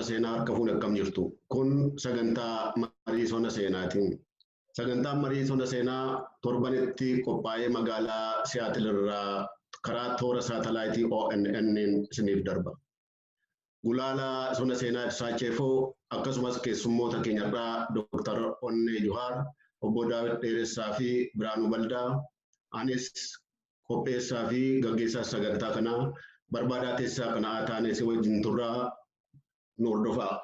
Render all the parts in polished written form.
Hordoftoota seenaa harka fuune akkam jirtu. Kun sagantaa marii sona seenaatiin. Sagantaan marii sona seenaa torbanitti qophaa'ee magaalaa Siyaatil irraa karaa toora saatalaayitii ONN isiniif darba. Gulaalaa sona seenaa Ibsaa Cheefoo akkasumas keessummoota keenyarraa Dr. Onnee Juhaar, Obbo Daawit Dheeressaa fi Biraanuu Baldaa, anis qopheessaa fi gaggeessaa sagantaa kanaa barbaadaa teessaa kanaa taanee si wajjin turraa nu hordofaa.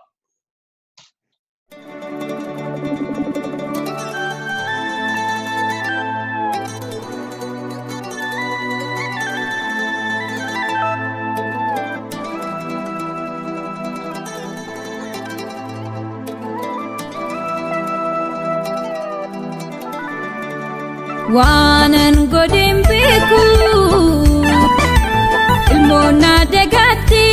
Waanan godhin beeku ilmoon na dagatte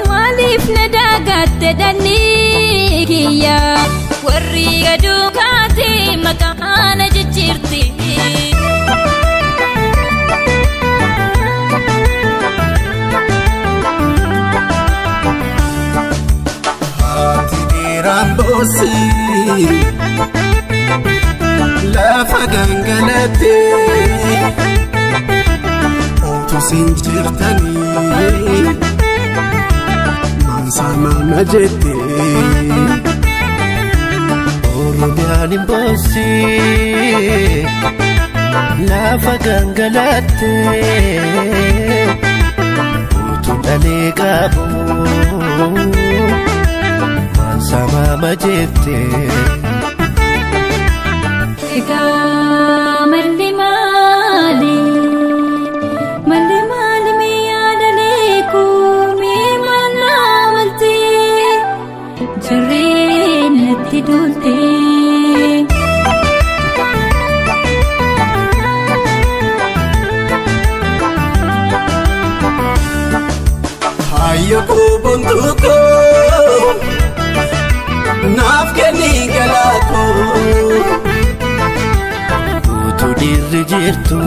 maaliif na dagatte dhalli kiyya warri gaduu kaate maqaa na jijjiirti. Haati dhiiraan boosii lafa gangalattee utuu siin jirtanii maansaa jettee. Oromiyaan hin boosii lafa gangalattee utuu dhalee qabu maansaa jettee. Egaa malli maali? Malli maali mee yaada leekuu mee maal naa maltee? Jarreen natti duultee. Hayyoo kuubontuu koo naaf kenni galaa koo. Utuu dhiirri jirtu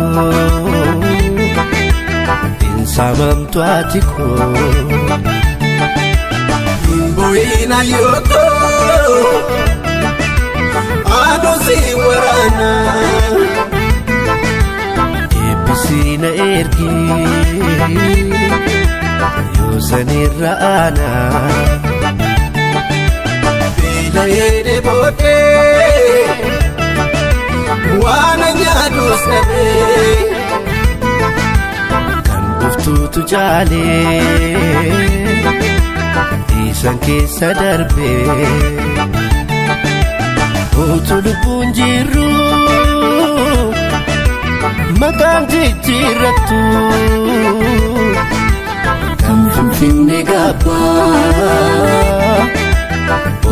hin saamamtu ati koo. Bu'ina yoo ta'u aduu si waraana. Eebbisii na ergi yoo sanirra aana. Beela booddee waan nyaadus dhabee. Kan dhuftuutu caalee dhiisan keessa darbee. Utuu lubbuun jirru maqaan jijjiirrattu. Kan Finfinnee gabbaa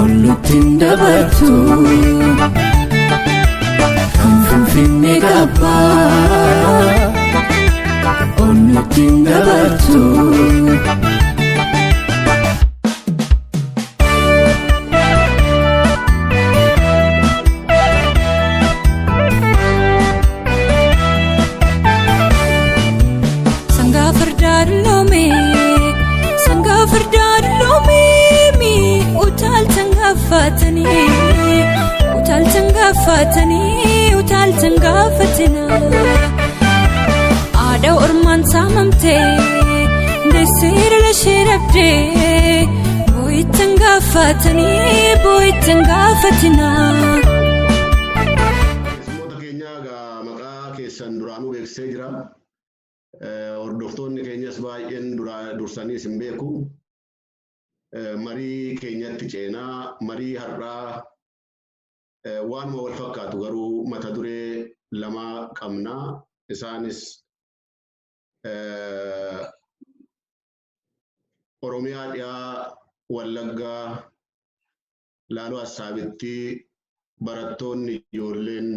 ollutti hin dabartu. Kan Finfinnee gabbaa ollutti hin dabartu. Sangaa fardaa dulloome sangaa fardaa dulloome utaalchan gaafatanii utaalchan gaafatanii utaalchan gaafatina. Aadaa ormaan saamamtee deessee dhala dhabdee boo'ichan gaafatanii boo'ichan gaafatina. Keessummoota keenyaa egaa maqaa keessan duraanuu beeksisee jira. Hordoftoonni keenyas baay'een dursanii isin beeku. Marii keenyatti ceenaa marii har'aa waanuma wal fakkaatu garuu mata duree lama qabna. Isaanis Oromiyaa dhiyaa Wallaggaa Laaloo Assaabitti barattoonni ijoolleen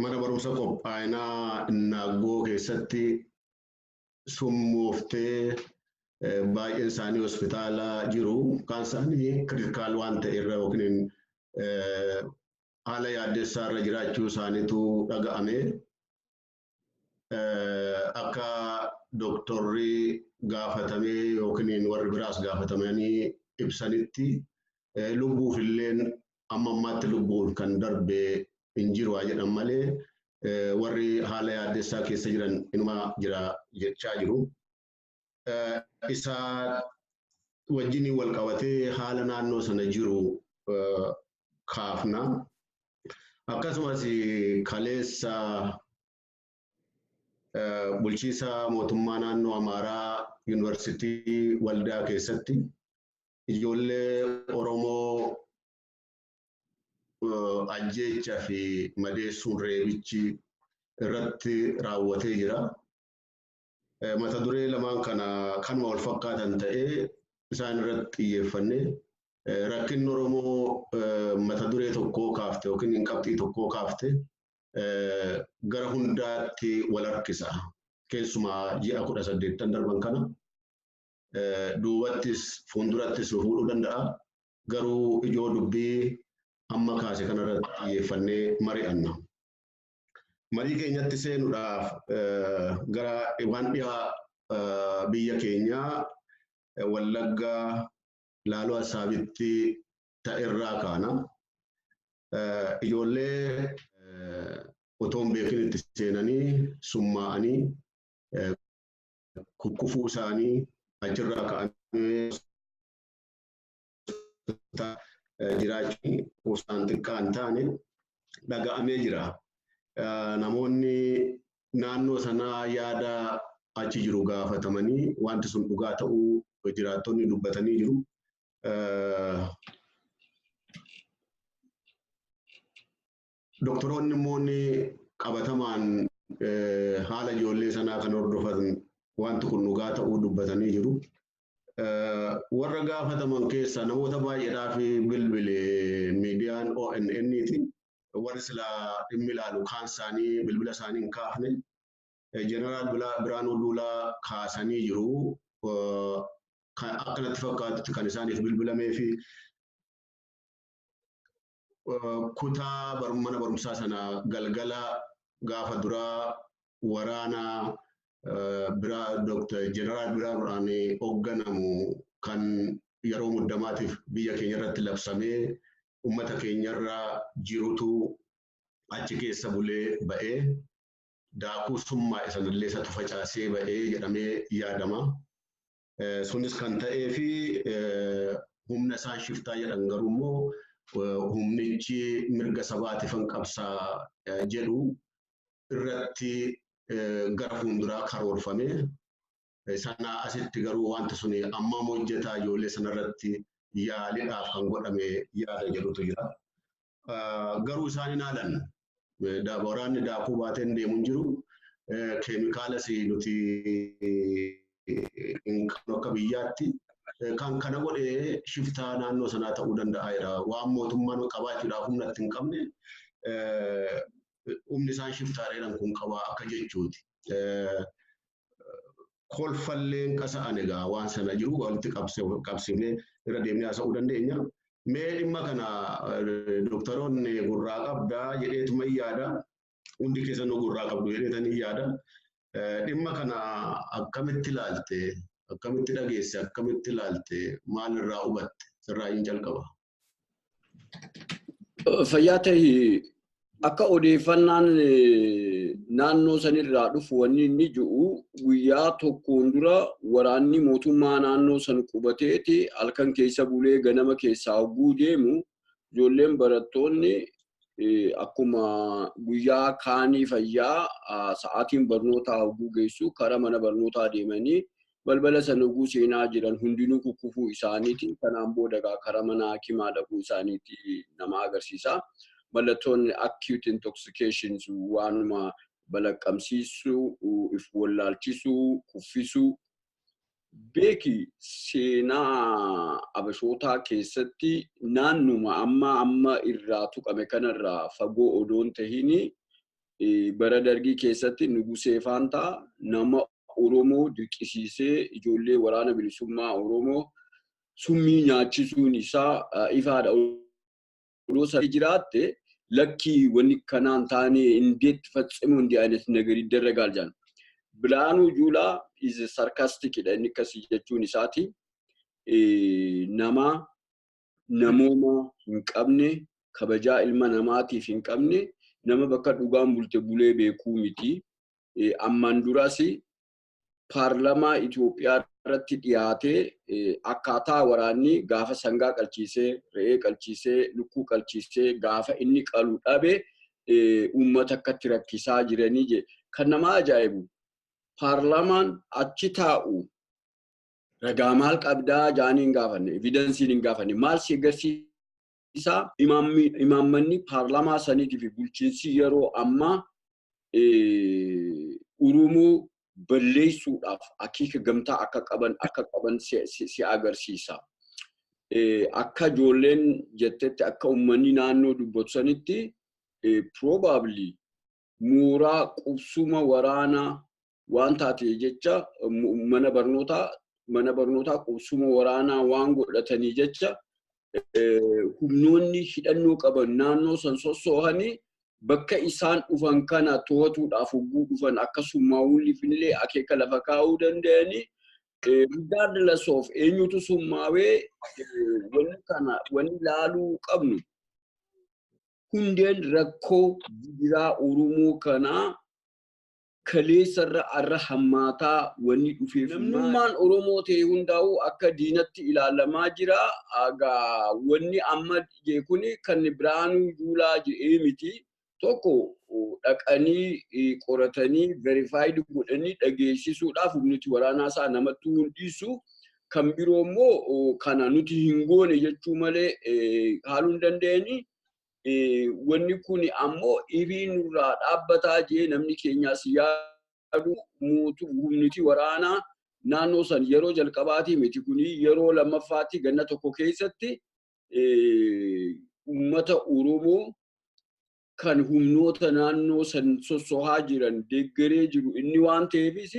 mana barumsa qophaa'inaa Innaggoo keessatti summooftee baay'een isaanii hospitaala jiru. Kaan isaanii critical waan ta'e irra yookiin haala yaaddessaa irra jiraachuu isaaniitu dhaga'ame. Akka Dooktorri gaafatamee yookiin warri biraas gaafatamanii ibsanitti lubbuuf illeen amma ammaatti lubbuun kan darbe hin jiru haa jedhan malee, warri haala yaaddessaa keessa jiran inuma jira jechaa jiru. Isa wajjin wal qabatee haala naannoo sana jiru kaafna. Akkasumas kaleessa bulchiisa mootummaa naannoo Amaaraa Yuunivarsiitii Waldaa keessatti ijoollee Oromoo ajjeechaa fi madeessuun reebichi irratti raawwatee jira. Mata duree lamaan kana kanuma wal fakkaatan ta'ee isaan irratti xiyyeeffannee, rakkinni Oromoo mata duree tokkoo kaafte yookiin qabxii tokkoo kaafte gara hundaatti wal harkisa. Keessumaa ji'a 18 darban kana duubattis fuuldurattis fuudhuu danda'a. Garuu ijoo dubbii amma kaase kanarratti xiyyeeffannee mari'anna. Marii keenyatti seenuudhaaf gara waan dhiyaa biyya keenyaa Wallaggaa Laaloo Assaabitti ta'erraa kaana. Ijoollee otoo hin beekin itti seenanii summaa'anii kukkufuu isaanii, achirraa ka'anii jiraachuun kuusaan xiqqaa hin taane dhaga'amee jira. Namoonni naannoo sanaa yaada achi jiru gaafatamanii wanti sun dhugaa ta'uu jiraattonni dubbatanii jiru. Doktoroonni immoo qabatamaan haala ijoollee sanaa kan hordofan wanti kun dhugaa ta'uu dubbatanii jiru. Warra gaafataman keessaa namoota baay'eedhaaf bilbile miidiyaan ONN-ti. Warri silaa dhimmi ilaalu kaan isaanii bilbila isaanii hin kaafne. Jeneraal Biraanuu Duulaa kaasanii jiru. Akkanatti fakkaatutti kan isaaniif bilbilamee fi kutaa mana barumsaa sana galgala gaafa duraa waraana biraa Dr. Jeneraal Biraanuudhaan hoogganamu kan yeroo muddamaatiif biyya keenya irratti labsamee uummata keenyarra jirutu achi keessa bulee ba'ee daakuu summaa sanallee isatu facaasee ba'ee jedhamee yaadama. Sunis kan ta'ee fi humna isaan shiftaa jedhan garuu immoo humnichi mirga sabaatiif hin qabsaa jedhu irratti gara fuulduraa karoorfame. Sanaa asitti garuu wanti suni ammam hojjetaa ijoollee sanarratti yaaliidhaaf kan godhame yaada jedhutu jira. Garuu isaan hin haalan. Waraanni daakuu baateen deemu hin jiru. Keemikaalas nuti hin qabnu akka biyyaatti. Kan kana godhee shiftaa naannoo sanaa ta'uu danda'a jedha. Waan mootummaan qabaachuudhaaf humna itti hin qabne humni isaan shiftaa jedhan kun qabaa akka jechuuti. Kolfalleen qasa'an egaa waan sana jiru walitti qabsiifnee irra deemnee haasa'uu dandeenya. Mee dhimma kana doktoroonni gurraa qabdaa jedheetuma yaada. Hundi keessanuu gurraa qabdu jedheetanii yaada. Dhimma kana akkamitti ilaalte? Akkamitti dhageesse? Akkamitti ilaalte? Maalirraa hubatte? Sirraa hin jalqaba. Fayyaa ta'e, akka odeeffannaan naannoo sanirraa dhufu wanni inni jiru, guyyaa tokkoon dura waraanni mootummaa naannoo san qubateeti halkan keessa bulee ganama keessaa hogguu deemu ijoolleen barattoonni akkuma guyyaa kaanii fayyaa sa'aatiin barnootaa hogguu geessu karaa mana barnootaa deemanii balbala sana hogguu seenaa jiran hundinuu kukkufuu isaaniiti. Kanaan booda karaa mana hakimaa dhaquu isaaniiti nama agarsiisa. Mallattoon acute intoxications waanuma balaqqamsiisuu, if wallaalchisuu, kuffisuu. Beeki, seenaa abashootaa keessatti naannuma amma amma irraa tuqame kanarraa fagoo odoon tahini bara Dargii keessatti Nugusee Faantaa nama Oromoo dirqisiisee ijoollee Waraana Bilisummaa Oromoo summii nyaachisuun isaa ifaadha. Odoo sana jiraatte lakkii wanni kanaan taane እንዴት ፈጽሞ እንዲህ አይነት ነገር ይደረጋል ጃን። ብርሃኑ ጁላ Is sarcastic dha inni akkasii jechuun isaati. Nama namooma hin qabne, kabajaa ilma namaatiif hin qabne, nama bakka dhugaan bulte bulee beekuu miti. Ammaan duras paarlamaa Itoophiyaa irratti dhiyaatee akkaataa waraanni gaafa sangaa qalchiisee, re'ee qalchiisee, lukkuu qalchiisee gaafa inni qalu dhabe uummata akkatti rakkisaa jiranii jedhe. Kan nama ajaa'ibu, paarlamaan achi taa'u ragaa maal qabdaa jaanii hin gaafanne, evidenceiin hin gaafanne. Maal si agarsiisaa? Imaammanni paarlamaa saniitii fi bulchiinsi yeroo ammaa Oromoo balleessuudhaaf akeeka gamtaa akka qaban si agarsiisa. Akka ijoolleen jettetti, akka uummanni naannoo dubbatu sanitti, probably mooraa qubsuma waraanaa waan taate jecha, mana barnootaa qubsuma waraanaa waan godhatanii jecha, humnoonni hidhannoo qaban naannoo san sossoohanii bakka isaan dhufan kana to'atuudhaaf hogguu dhufan akkasuma illee akeeka lafa kaa'uu danda'anii, regardless of eenyutu summaawee, wanni kana wanni laaluu qabnu hundeen rakkoo gidiraa Oromoo kanaa kaleessarra arra hammaataa wanni dhufeef namnummaan Oromoo ta'e hundaa'u akka diinatti ilaalamaa jira. Egaa wanni amma kuni kan Biraanuu Juulaa jedhee miti. Tokko, dhaqanii qoratanii verified godhanii dhageessisuudhaaf humniti waraanaa isaa namattuu hin dhiisu. Kan biroo immoo kana nuti hin goone jechuu malee haaluu hin dandeenyi. Wanni kun ammoo irii nurraa dhaabbataa jee namni keenyaas yaadu humniti waraanaa naannoo san yeroo jalqabaatii miti, kuni yeroo lammaffaatti ganna tokko keessatti uummata Oromoo kan humnoota naannoo san sossohaa jiran deeggaree jiru inni waan ta'eefis,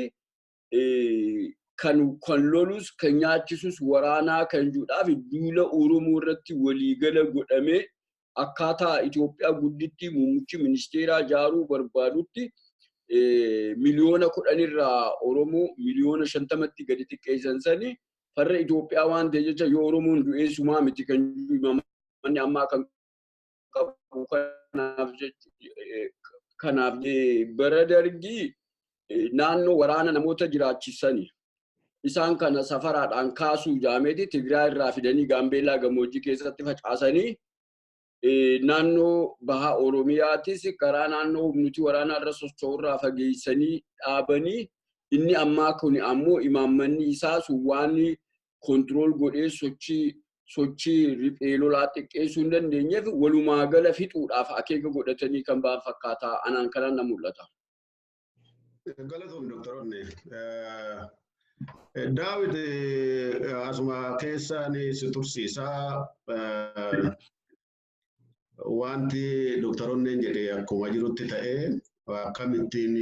kan lolus kan nyaachisus waraanaa kan jiruudhaaf duula Oromoo irratti waliigala godhamee akkaataa Itoophiyaa gudditti muummichi ministeeraa ijaaruu barbaadutti 10 miliyoonarraa Oromoo 50 miliyoonatti gadi xiqqeessan sani farra Itoophiyaa waan ta'e jecha, yoo Oromoon du'ee sumaa miti kan jiru ammaa kan qabu. Kanaaf bara Dargii naannoo waraana namoota jiraachisani. Isaan kana safaraadhaan kaasuu jaameeti Tigraay irraa fidanii Gaambeellaa gammoojjii keessatti facaasanii, naannoo baha Oromiyaatis karaa naannoo humniti waraanaa irra socho'urraa fageessanii dhaabanii. Inni ammaa kun ammoo imaammanni isaa sun waan control godhee sochii riphee lolaa xiqqeessuu hin dandeenyeef, walumaa gala fixuudhaaf akeeka godhatanii kan ba'an fakkaataa anaan kanaan na mul'ata. Galatoom, Dooktar Onne. Daawit, asuma keessaan si tursiisaa. Wanti Dooktar Onneen jedhe akkuma jirutti ta'ee, akkamittiin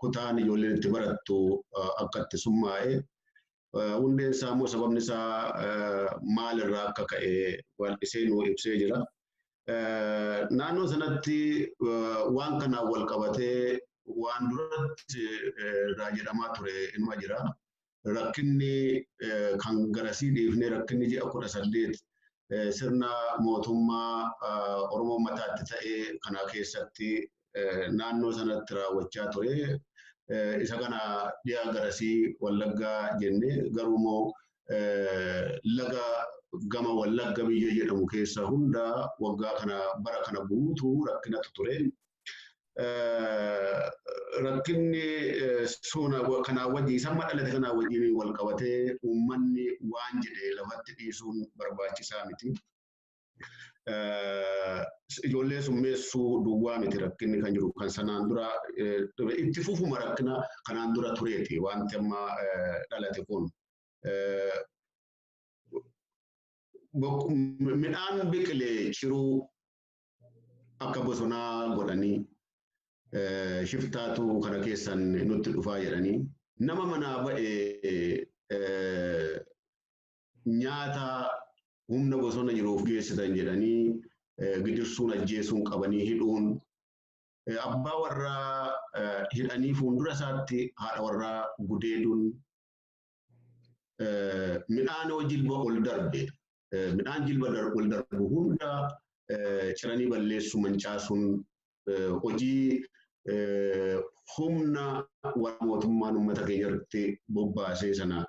kutaan ijoolleen itti barattu akka itti summaa'e, hundeen isaa immoo sababni isaa maalirraa akka ka'e bal'isee nu ibsee jira. Naannoo sanatti waan kanaan wal qabatee waan duratti irraa jedhamaa ture inuma jira. Rakkinni kan garasii dhiifnee, rakkinni ji'a 18 sirna mootummaa Oromoo mataatti ta'ee kana keessatti naannoo sanatti raawwachaa ture. Isa kana dhiyaa garasii Wallaggaa jenne, garuu immoo laga gama Wallagga biyya jedhamu keessa hunda waggaa kana, bara kana guutuu rakkinatu ture. Rakkinni suna kanaa wajjin isa dhalate kanaa wajjin wal qabatee uummanni waan jedhe lafatti dhiisuun barbaachisaa miti. Ijoollee summeessuu duwwaa miti rakkinni kan jiru, kan sanaan dura itti fufuma rakkina kanaan dura tureeti wanti amma dhalate kun. Midhaan biqilee ciruu akka bosonaa godhanii, shiftaatu kana keessan nutti dhufaa jedhanii, nama manaa ba'e nyaata humna bosona jiruuf geessitan jedhanii gidirsuun, ajjeesuun, qabanii hidhuun. Abbaa warraa hidhanii fuuldura isaatti haadha warraa gudeeduun, midhaan jilba ol darbe, midhaan jilba ol darbu hunda ciranii balleessuu, mancaasuun hojii humna warra mootummaan uummata keenya irratti bobbaasee sana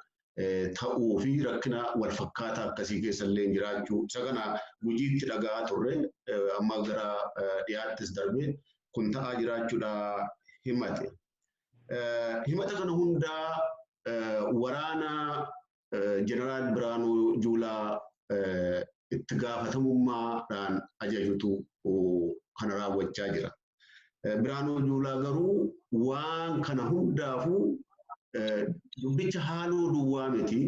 ta'uu fi rakkina wal fakkaataa akkasii keessa illee jiraachuu isa kana Gujiitti dhaga'aa turre, amma gara dhiyaattis darbee kun ta'aa jiraachuudha himate. Himata kana hundaa waraana Jeneraal Biraanuu Juulaa itti gaafatamummaadhaan ajajutu kana raawwachaa jira. Biraanuu Juulaa garuu waan kana hundaafuu dubbicha haaluu duwwaa miti.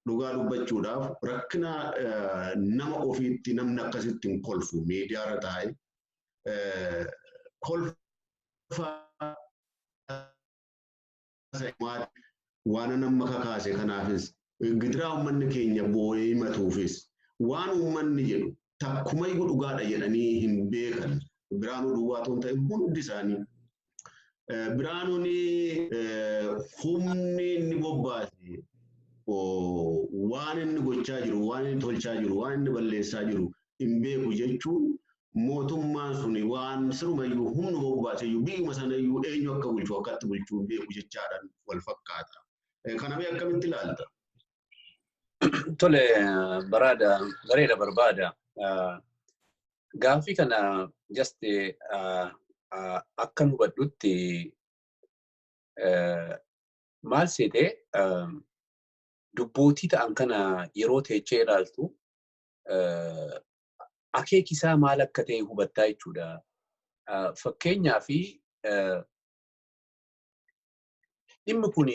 Dhugaa dubbachuudhaaf, rakkina nama ofiitti namni akkasitti hin kolfu. Miidiyaarra taa'e kolfa waan nama kakaase kanaafis, gidiraa uummanni keenya boo'ee himatuufis, waan uummanni jedhu takkumayyuu dhugaadha jedhanii hin beekan. Biraanuu duwwaa otoo hin ta'in hundi isaanii. Biraanuun humni inni bobbaase waan inni gochaa jiru, waan inni tolchaa jiru, waan inni balleessaa jiru hin beeku jechuun, mootummaan suni waan sirumayyuu humna bobbaaseyyuu, biyyuma sanayyuu eenyu akka bulchu, akkatti bulchuu hin beeku jechaadhaan wal fakkaata. Kana mee akkamitti ilaalta? Tole, baraada, bareeda, barbaada. Gaaffii kana just akkan hubadhutti maal seete, dubbootii ta'an kana yeroo teechee ilaaltu akeekisaa maal akka ta'e hubattaa jechuudha. Fakkeenyaa fi dhimmi kun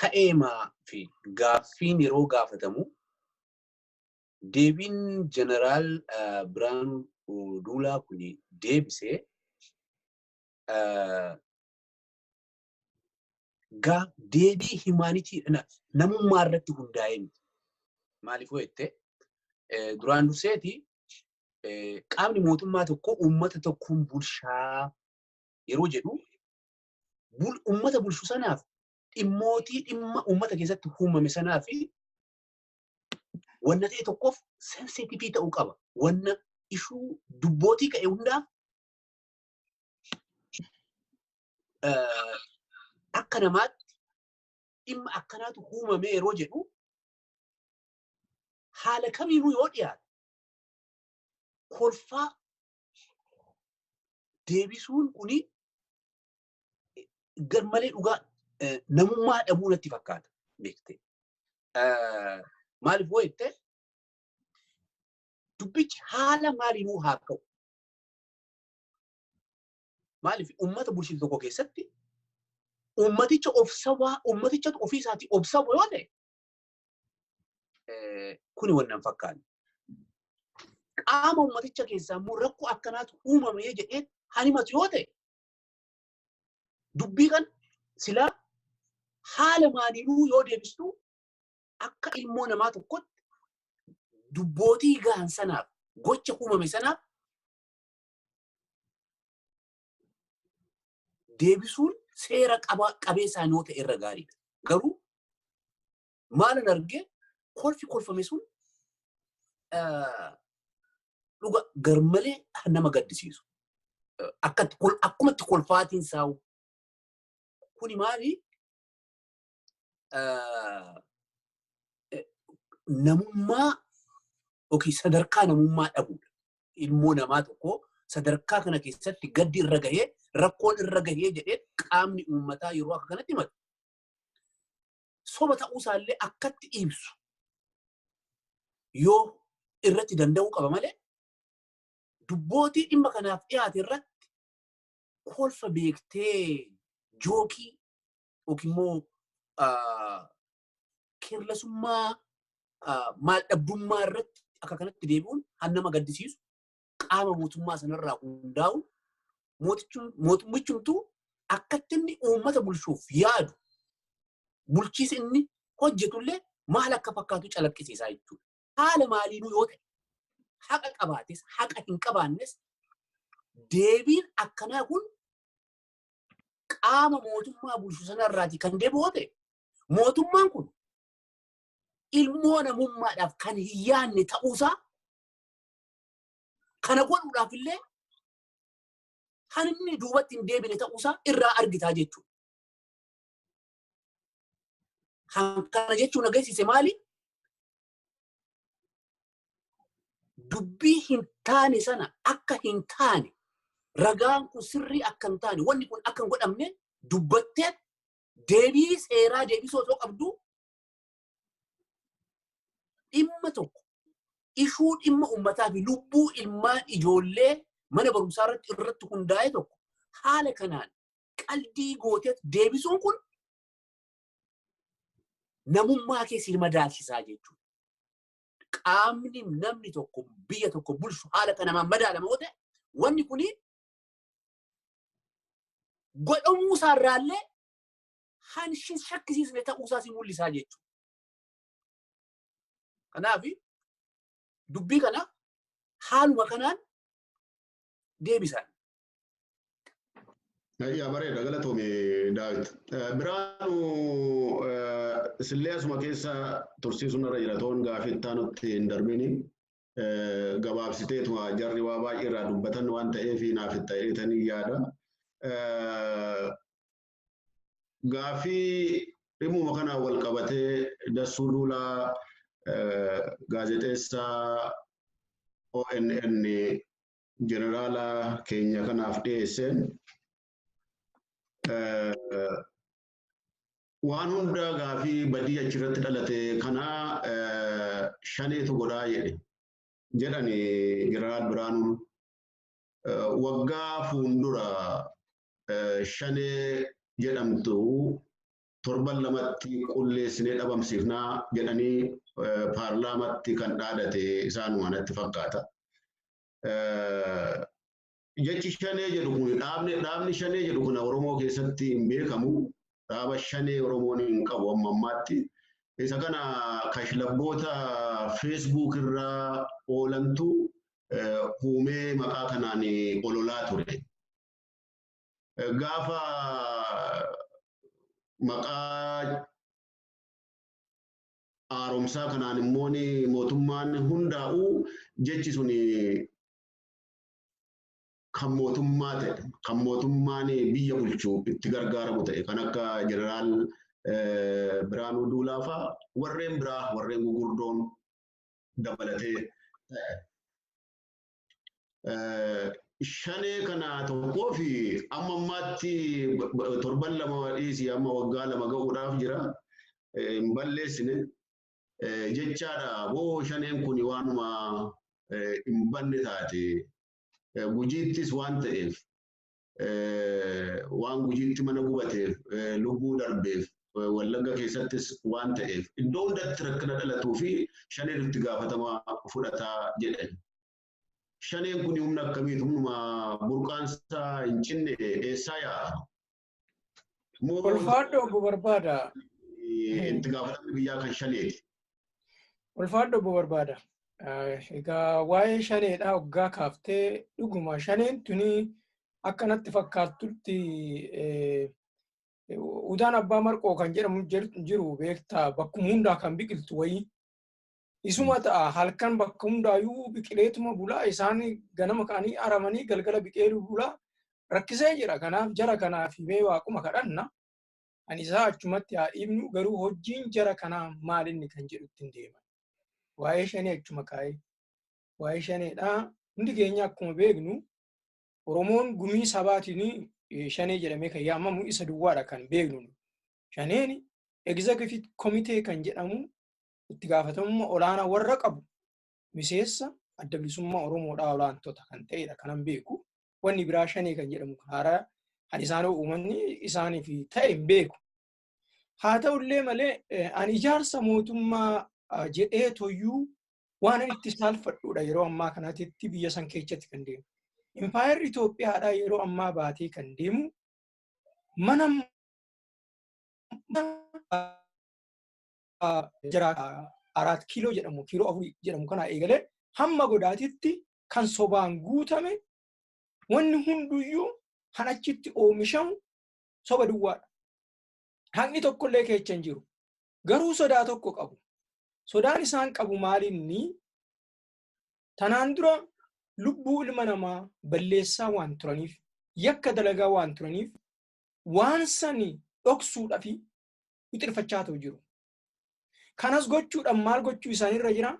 ta'eemaa fi gaaffiin yeroo gaafatamu deebiin Jeneraal Biraanuu Juulaa kun deebisee deebii humanity, namummaa irratti hundaa'ee miti. Maaliif yoo jette, duraan durseeti qaamni mootummaa tokko uummata tokkoon bulchaa yeroo jedhu, uummata bulchu sanaaf dhimmootii dhimma uummata keessatti uumame sanaa fi wanna ta'e tokkoof sensitive ta'uu qaba. Wanna ishuu dubbootii ka'e hundaaf akka namaatti dhimma akkanaatu uumame yeroo jedhu, haala kamiinuu yoo dhiyaate kolfaa deebisuun kuni garmalee dhugaa namummaa dhabuu natti fakkaata, beekte. Maaliif yoo jette, dubbichi haala maaliinuu haa ka'u. Maaliif, uummata bulchiinsa tokko keessatti uummaticha of sabaa, uummatichatu ofii isaatii of sabu yoo ta'e, kuni wannan hin fakkaanne. Qaama uummaticha keessaa immoo rakkoo akkanaatu uumamee jedhee hanimatu yoo ta'e, dubbii kan silaa haala maaliinuu yoo deebistu akka ilmoo namaa tokkotti dubbootii gahan sanaaf, gocha uumame sanaaf deebisuun seera qabeessaan yoo ta'e irra gaariidha. Garuu maalan argee, kolfi kolfame sun dhuga garmalee nama gaddisiisu. Akkumatti kolfaatiin saa'u. Kuni maali? Namummaa yookiin sadarkaa namummaa dhabuudha. Ilmoo namaa tokko sadarkaa kana keessatti gaddi irra gahee, rakkoon irra gahee jedhee qaamni uummataa yeroo akka kanatti himatu. Soba ta'uusaallee akkatti ibsu yoo irratti danda'uu qaba malee, dubbootii dhimma kanaaf dhiyaate irratti kolfa beektee joke yookiin immoo carelessummaa, maal dhabdummaa irratti akka kanatti deebi'uun han nama gaddisiisu, qaama mootummaa sanarraa hundaa'u, mootummichumtuu akkatti inni uummata bulchuuf yaadu, bulchiisi inni hojjetullee maal akka fakkaatu calaqqisiisaa jechuudha. Haala maaliinuu yoo ta'e, haqa qabaates haqa hin qabaannes. Deebiin akkanaa kun qaama mootummaa bulchu sanarraati kan deebi'u ta'e, mootummaan kun ilmoo namummaadhaaf kan hin yaadne ta'uusaa, kana godhuudhaaf illee kan inni duubatti hin deebine ta'uusaa irraa argitaa jechuudha. Kana jechuun agarsiise maali? Dubbii hin taane sana akka hin taane, ragaan kun sirrii akka hin taane, wanni kun akka hin godhamne dubbattee deebii seeraa deebisuu osoo qabdu, dhimma tokko ishuu dhimma uummataa fi lubbuu ilmaan ijoollee mana barumsaa irratti hundaa'e tokko haala kanaan qaldii gootee deebisuun kun namummaa kee si madaalchisaa jechuudha. Qaamni namni tokko biyya tokko bulchu haala kanaan madaalama yoo ta'e, wanni kuni godhamuu isaarraallee hanshi shakkisiisne ta'uusaa si mul'isaa jechuudha. Kanaaf dubbii kana haaluma kanaan deebisan. Yaa, bareeda, galatoome Daawit. Biraanu, sillee asuma keessa tursiisuun irra jira toon gaafii itti aanutti hin darbini. Gabaabsiteetuma jarri waa baay'ee irraa dubbatan waan ta'eef naaf itti ta'eetanii yaada. Gaafii dhimmuma kanaan wal qabatee Dassuu Duulaa gaazexeessaa ONN jeneraala keenya kanaaf dhiyeesseen, waan hunda gaafii badii achirratti dhalate kanaa shaneetu godhaa jedhe jedhani jeneraal Biraanuun. Waggaa fuuldura shanee jedhamtu torban 2tti qulleessinee dhabamsiifnaa jedhanii paarlaamatti kan dhaadate isaanuma natti fakkaata. Jechi shanee jedhu kun, dhaabni shanee jedhu kun Oromoo keessatti hin beekamu. Dhaaba shanee Oromoon hin qabu amma ammaatti. Isa kana kashlabboota Facebook irraa oolantu uumee maqaa kanaan ololaa ture. Gaafa maqaa haaromsaa kanaan immoo mootummaan hundaa'u, jechi sun kan mootummaa ta'e, kan mootummaan biyya bulchu itti gargaaramu ta'e, kan akka jeneraal Biraanuu Duulaa fa'aa, warreen biraa warreen gugurdoon dabalatee ta'e. Shanee kana tokkoo fi amma ammaatti torban 2 dhiisii amma waggaa 2 ga'uudhaaf jira. Hin balleessine jechaadha. Boo, shaneen kun waanuma hin banne taate. Gujiittis waan ta'eef, waan Gujiitti mana gubateef, lubbuu darbeef, Wallagga keessattis waan ta'eef, iddoo hundatti rakkina dhalatuu fi shaneen itti gaafatama fudhataa jedhan. Shaneen kun humna akkamiiti? Humnuma burqaansaa hin cinne eessaa yaa'a? Ulfaadho, obbo Barbaada. Itti gaafatamni biyyaa kan shaneeti. Ulfaadho, obbo Barbaada. Egaa waa'ee shaneedha hoggaa kaaftee, dhuguma shaneen tuni akka natti fakkaattutti udaan abbaa marqoo kan jedhamu jiru beektaa, bakkuma hundaa kan biqiltu wayii. Isuma ta'a, halkan bakka hundaayyuu biqileetuma bulaa, isaan ganama ka'anii aramanii galgala biqeeluu bulaa rakkisee jira. Kanaaf jara kanaaf himee waaquma kadhanna. Ani isaa achumatti haa dhiibnu, garuu hojiin jara kanaa maalinni kan jedhutti hin deeman. Waa'ee shanee achuma kaa'ee. Waa'ee shaneedhaa hundi keenya akkuma beeknu, Oromoon gumii sabaatiin shanee jedhamee kan yaamamu isa duwwaadha kan beeknu. Shaneen executive komitee kan jedhamu itti gaafatamummaa olaanaa warra qabu miseensa Adda Bilisummaa Oromoodhaa olaantota kan ta'edha kanan beeku. Wanni biraa shanee kan jedhamu haaraa kan isaan uummanni isaaniif ta'e hin beeku. Haa ta'ullee malee, ani ijaarsa mootummaa jedhee toyyuu waan ani itti saalfadhuudha yeroo ammaa kanatti biyya san keessatti kan deemu. Impaayerri Itoophiyaadhaa yeroo ammaa baatee kan deemu mana jara 4 kiiloo jedhamu, kiiloo 4 jedhamu kana eegalee hamma godaatitti kan sobaan guutame. Wanni hunduyyuu kan achitti oomishamu soba duwwaadha. Haqni tokkollee keessa hin jiru. Garuu sodaa tokko qabu. Sodaan isaan qabu maalinni tanaan dura lubbuu ilma namaa balleessaa waan turaniif, yakka dalagaa waan turaniif, waan sani dhoksuudhaaf wixirfachaa ta'u jiru. Kanas gochuudhaan maal gochuu isaanirra jira?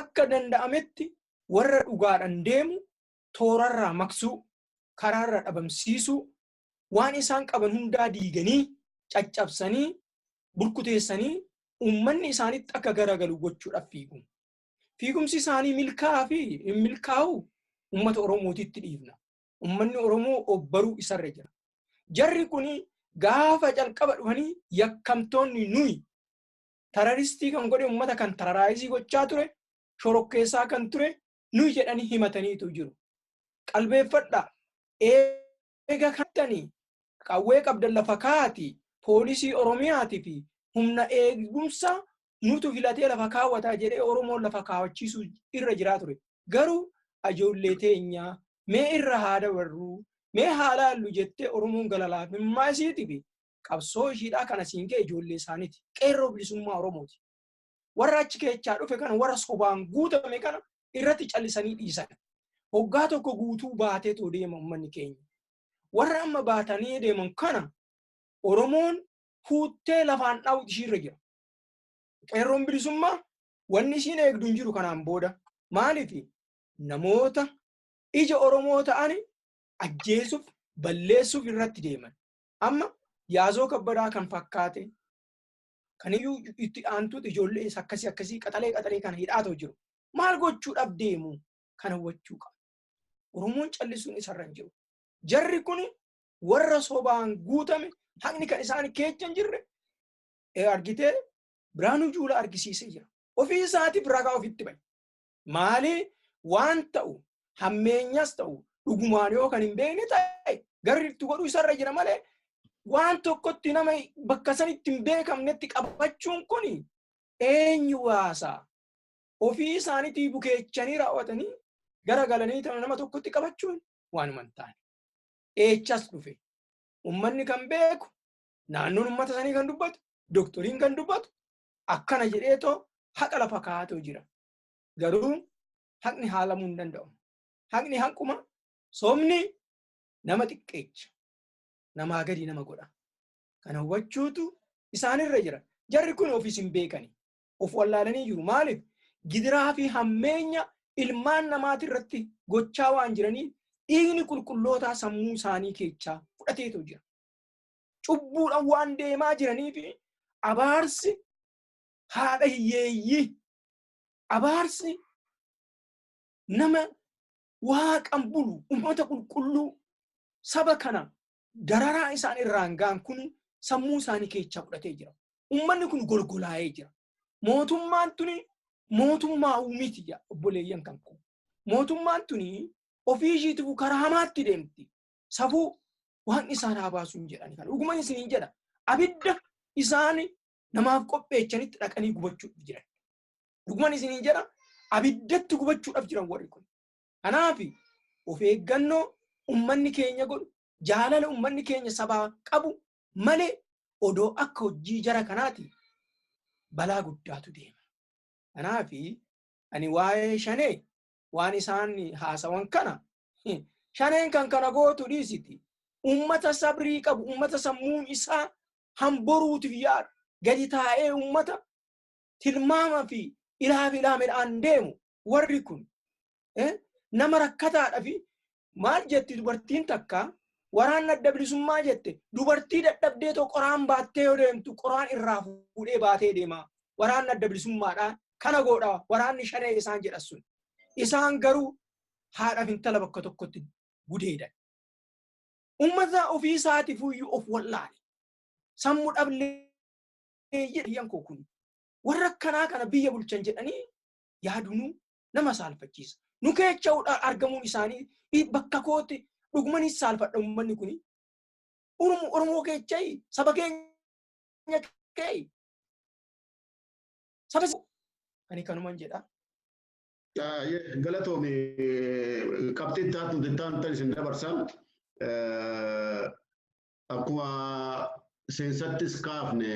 Akka danda'ametti warra dhugaadhaan deemu toorarraa maqsuu, karaarraa dhabamsiisuu, waan isaan qaban hundaa diiganii, caccabsanii, burkuteessanii uummanni isaanitti akka garagalu gochuudhaaf fiigu. Fiigumsi isaanii milkaa'aa fi hin milkaa'u uummata Oromootitti dhiifna. Uummanni Oromoo obbaruu isarra jira. Jarri kuni gaafa calqaba dhufanii yakkamtoonni nuyi tararistii kan godhe uummata kan tararaayizii gochaa ture, shorokkeessaa kan ture nuyi jedhanii himataniitu jiru. Qalbeeffadhaa. Eega kattanii qawwee qabdan lafa kaa'ati poolisii Oromiyaatii fi humna eegumsa nutu filatee lafa kaawwataa jedhee Oromoon lafa kaawwachiisuu irra jiraa ture. Garuu ajoollee teenyaa mee irra haa dabarruu mee haa laallu jettee Oromoon galalaafimmaa isiitii fi qabsoo ishiidhaa kana siin ga'e ijoollee isaaniiti. Qeerroo bilisummaa Oromooti. Warra achi keessaa dhufe kana warra sobaan guutame kana irratti callisanii dhiisan. Hoggaa tokko guutuu baateetoo deema uummanni keenya. Warra amma baatanii deeman kana Oromoon fuuttee lafaan dhaawutu ishiirra jira. Qeerroon bilisummaa wanni ishiin eegdu hin jiru kanaan booda. Maaliif namoota ija Oromoo ta'an ajjeesuuf balleessuuf irratti deeman. Amma Yaazoo Kabbadaa kan fakkaate kaniyyuu itti aantuutu ijoollee akkasii akkasii qaxalee qaxalee kana hidhaatoo jiru. Maal gochuudhaaf deemu kana hubachuu qaba. Oromoon callisuun isarra hin jiru. Jarri kun warra sobaan guutame haqni kan isaan keessa hin jirre argitee Biraanuu Juulaa argisiisee jira. Ofii isaatiif ragaa ofitti bahe. Maali waan ta'u hammeenyas ta'u dhugumaan yoo kan hin beekne ta'e garri itti godhuu isarra jira malee waan tokkotti nama bakka sanitti hin beekamnetti qabachuun kun eenyu baasaa? Ofii isaaniitii bukeechanii raawwatanii garagalanii nama tokkotti qabachuun waanuma hin taane. Eechas dhufe. Uummanni kan beeku, naannoon uummata sanii kan dubbatu, dooktoriin kan dubbatu akkana jedheetoo haqa lafa kaa'atoo jira. Garuu haqni haalamuu hin danda'u. Haqni hanquma sobni nama xiqqeecha. Namaa gadi nama godha. Kana hubachuutu isaanirra jira. Jarri kun ofiis hin beekani. Of wallaalanii jiru. Maaliif? Gidiraa fi hammeenya ilmaan namaati irratti gochaa waan jiraniif dhiigni qulqullootaa sammuu isaanii keessaa fudhateetu jira. Cubbuudhaan waan deemaa jiranii fi abaarsi haadha hiyyeeyyii, abaarsi nama waaqan bulu, uummata qulqulluu saba kana dararaa isaan irraan ga'an kun sammuu isaanii keessaa fudhatee jira. Uummanni kun golgolaa'ee jira. Mootummaan tuni mootummaa miti obboleeyyan kan koo. Mootummaan tuni ofii ishiitiif karaa hamaatti deemti. Safuu waan isaan haa baasu hin jedhani kana. Dhuguma isiniin jedha. Abidda isaan namaaf qopheechanitti dhaqanii gubachuudhaaf jiran. Dhuguma isiniin jedha. Abiddatti gubachuudhaaf jiran warri kun. Kanaaf of eeggannoo uummanni keenya godhu, jaalala uummanni keenya sabaa qabu malee odoo akka hojii jara kanaati balaa guddaatu deema. Kanaaf ani waa'ee shanee waan isaan haasawan kana shaneen kan kana gootu dhiisiti. Uummata sabrii qabu, uummata sammuun isaa hamboruutiif yaadu, gadi taa'ee uummata tilmaama fi ilaa fi ilaamedhaan deemu warri kun nama rakkataadha fi maal jetti dubartiin takka waraanni adda bilisummaa jette dubartii dadhabdee too qoraan baattee yoo deemtu qoraan irraa fuudhee baatee deema. Waraanni adda bilisummaadhaan kana godha waraanni shanee isaan jedha sun. Isaan garuu haadhaaf intala bakka tokkotti gudeedan. Uummata ofii isaatiif iyyuu of wallaale. Sammuu dhablee jedhan koo kun. Warra akkanaa kana biyya bulchan jedhanii yaadunuu nama saalfachiisa. Nu keessa argamuun isaanii bakka kootti dhugumanis saalfadha uummanni kuni. Oromoo keessa saba keenya kee. Saba ani kanuman jedha. Galatoomi, qabxii itti aantan isin dabarsa. Akkuma seensattis kaafne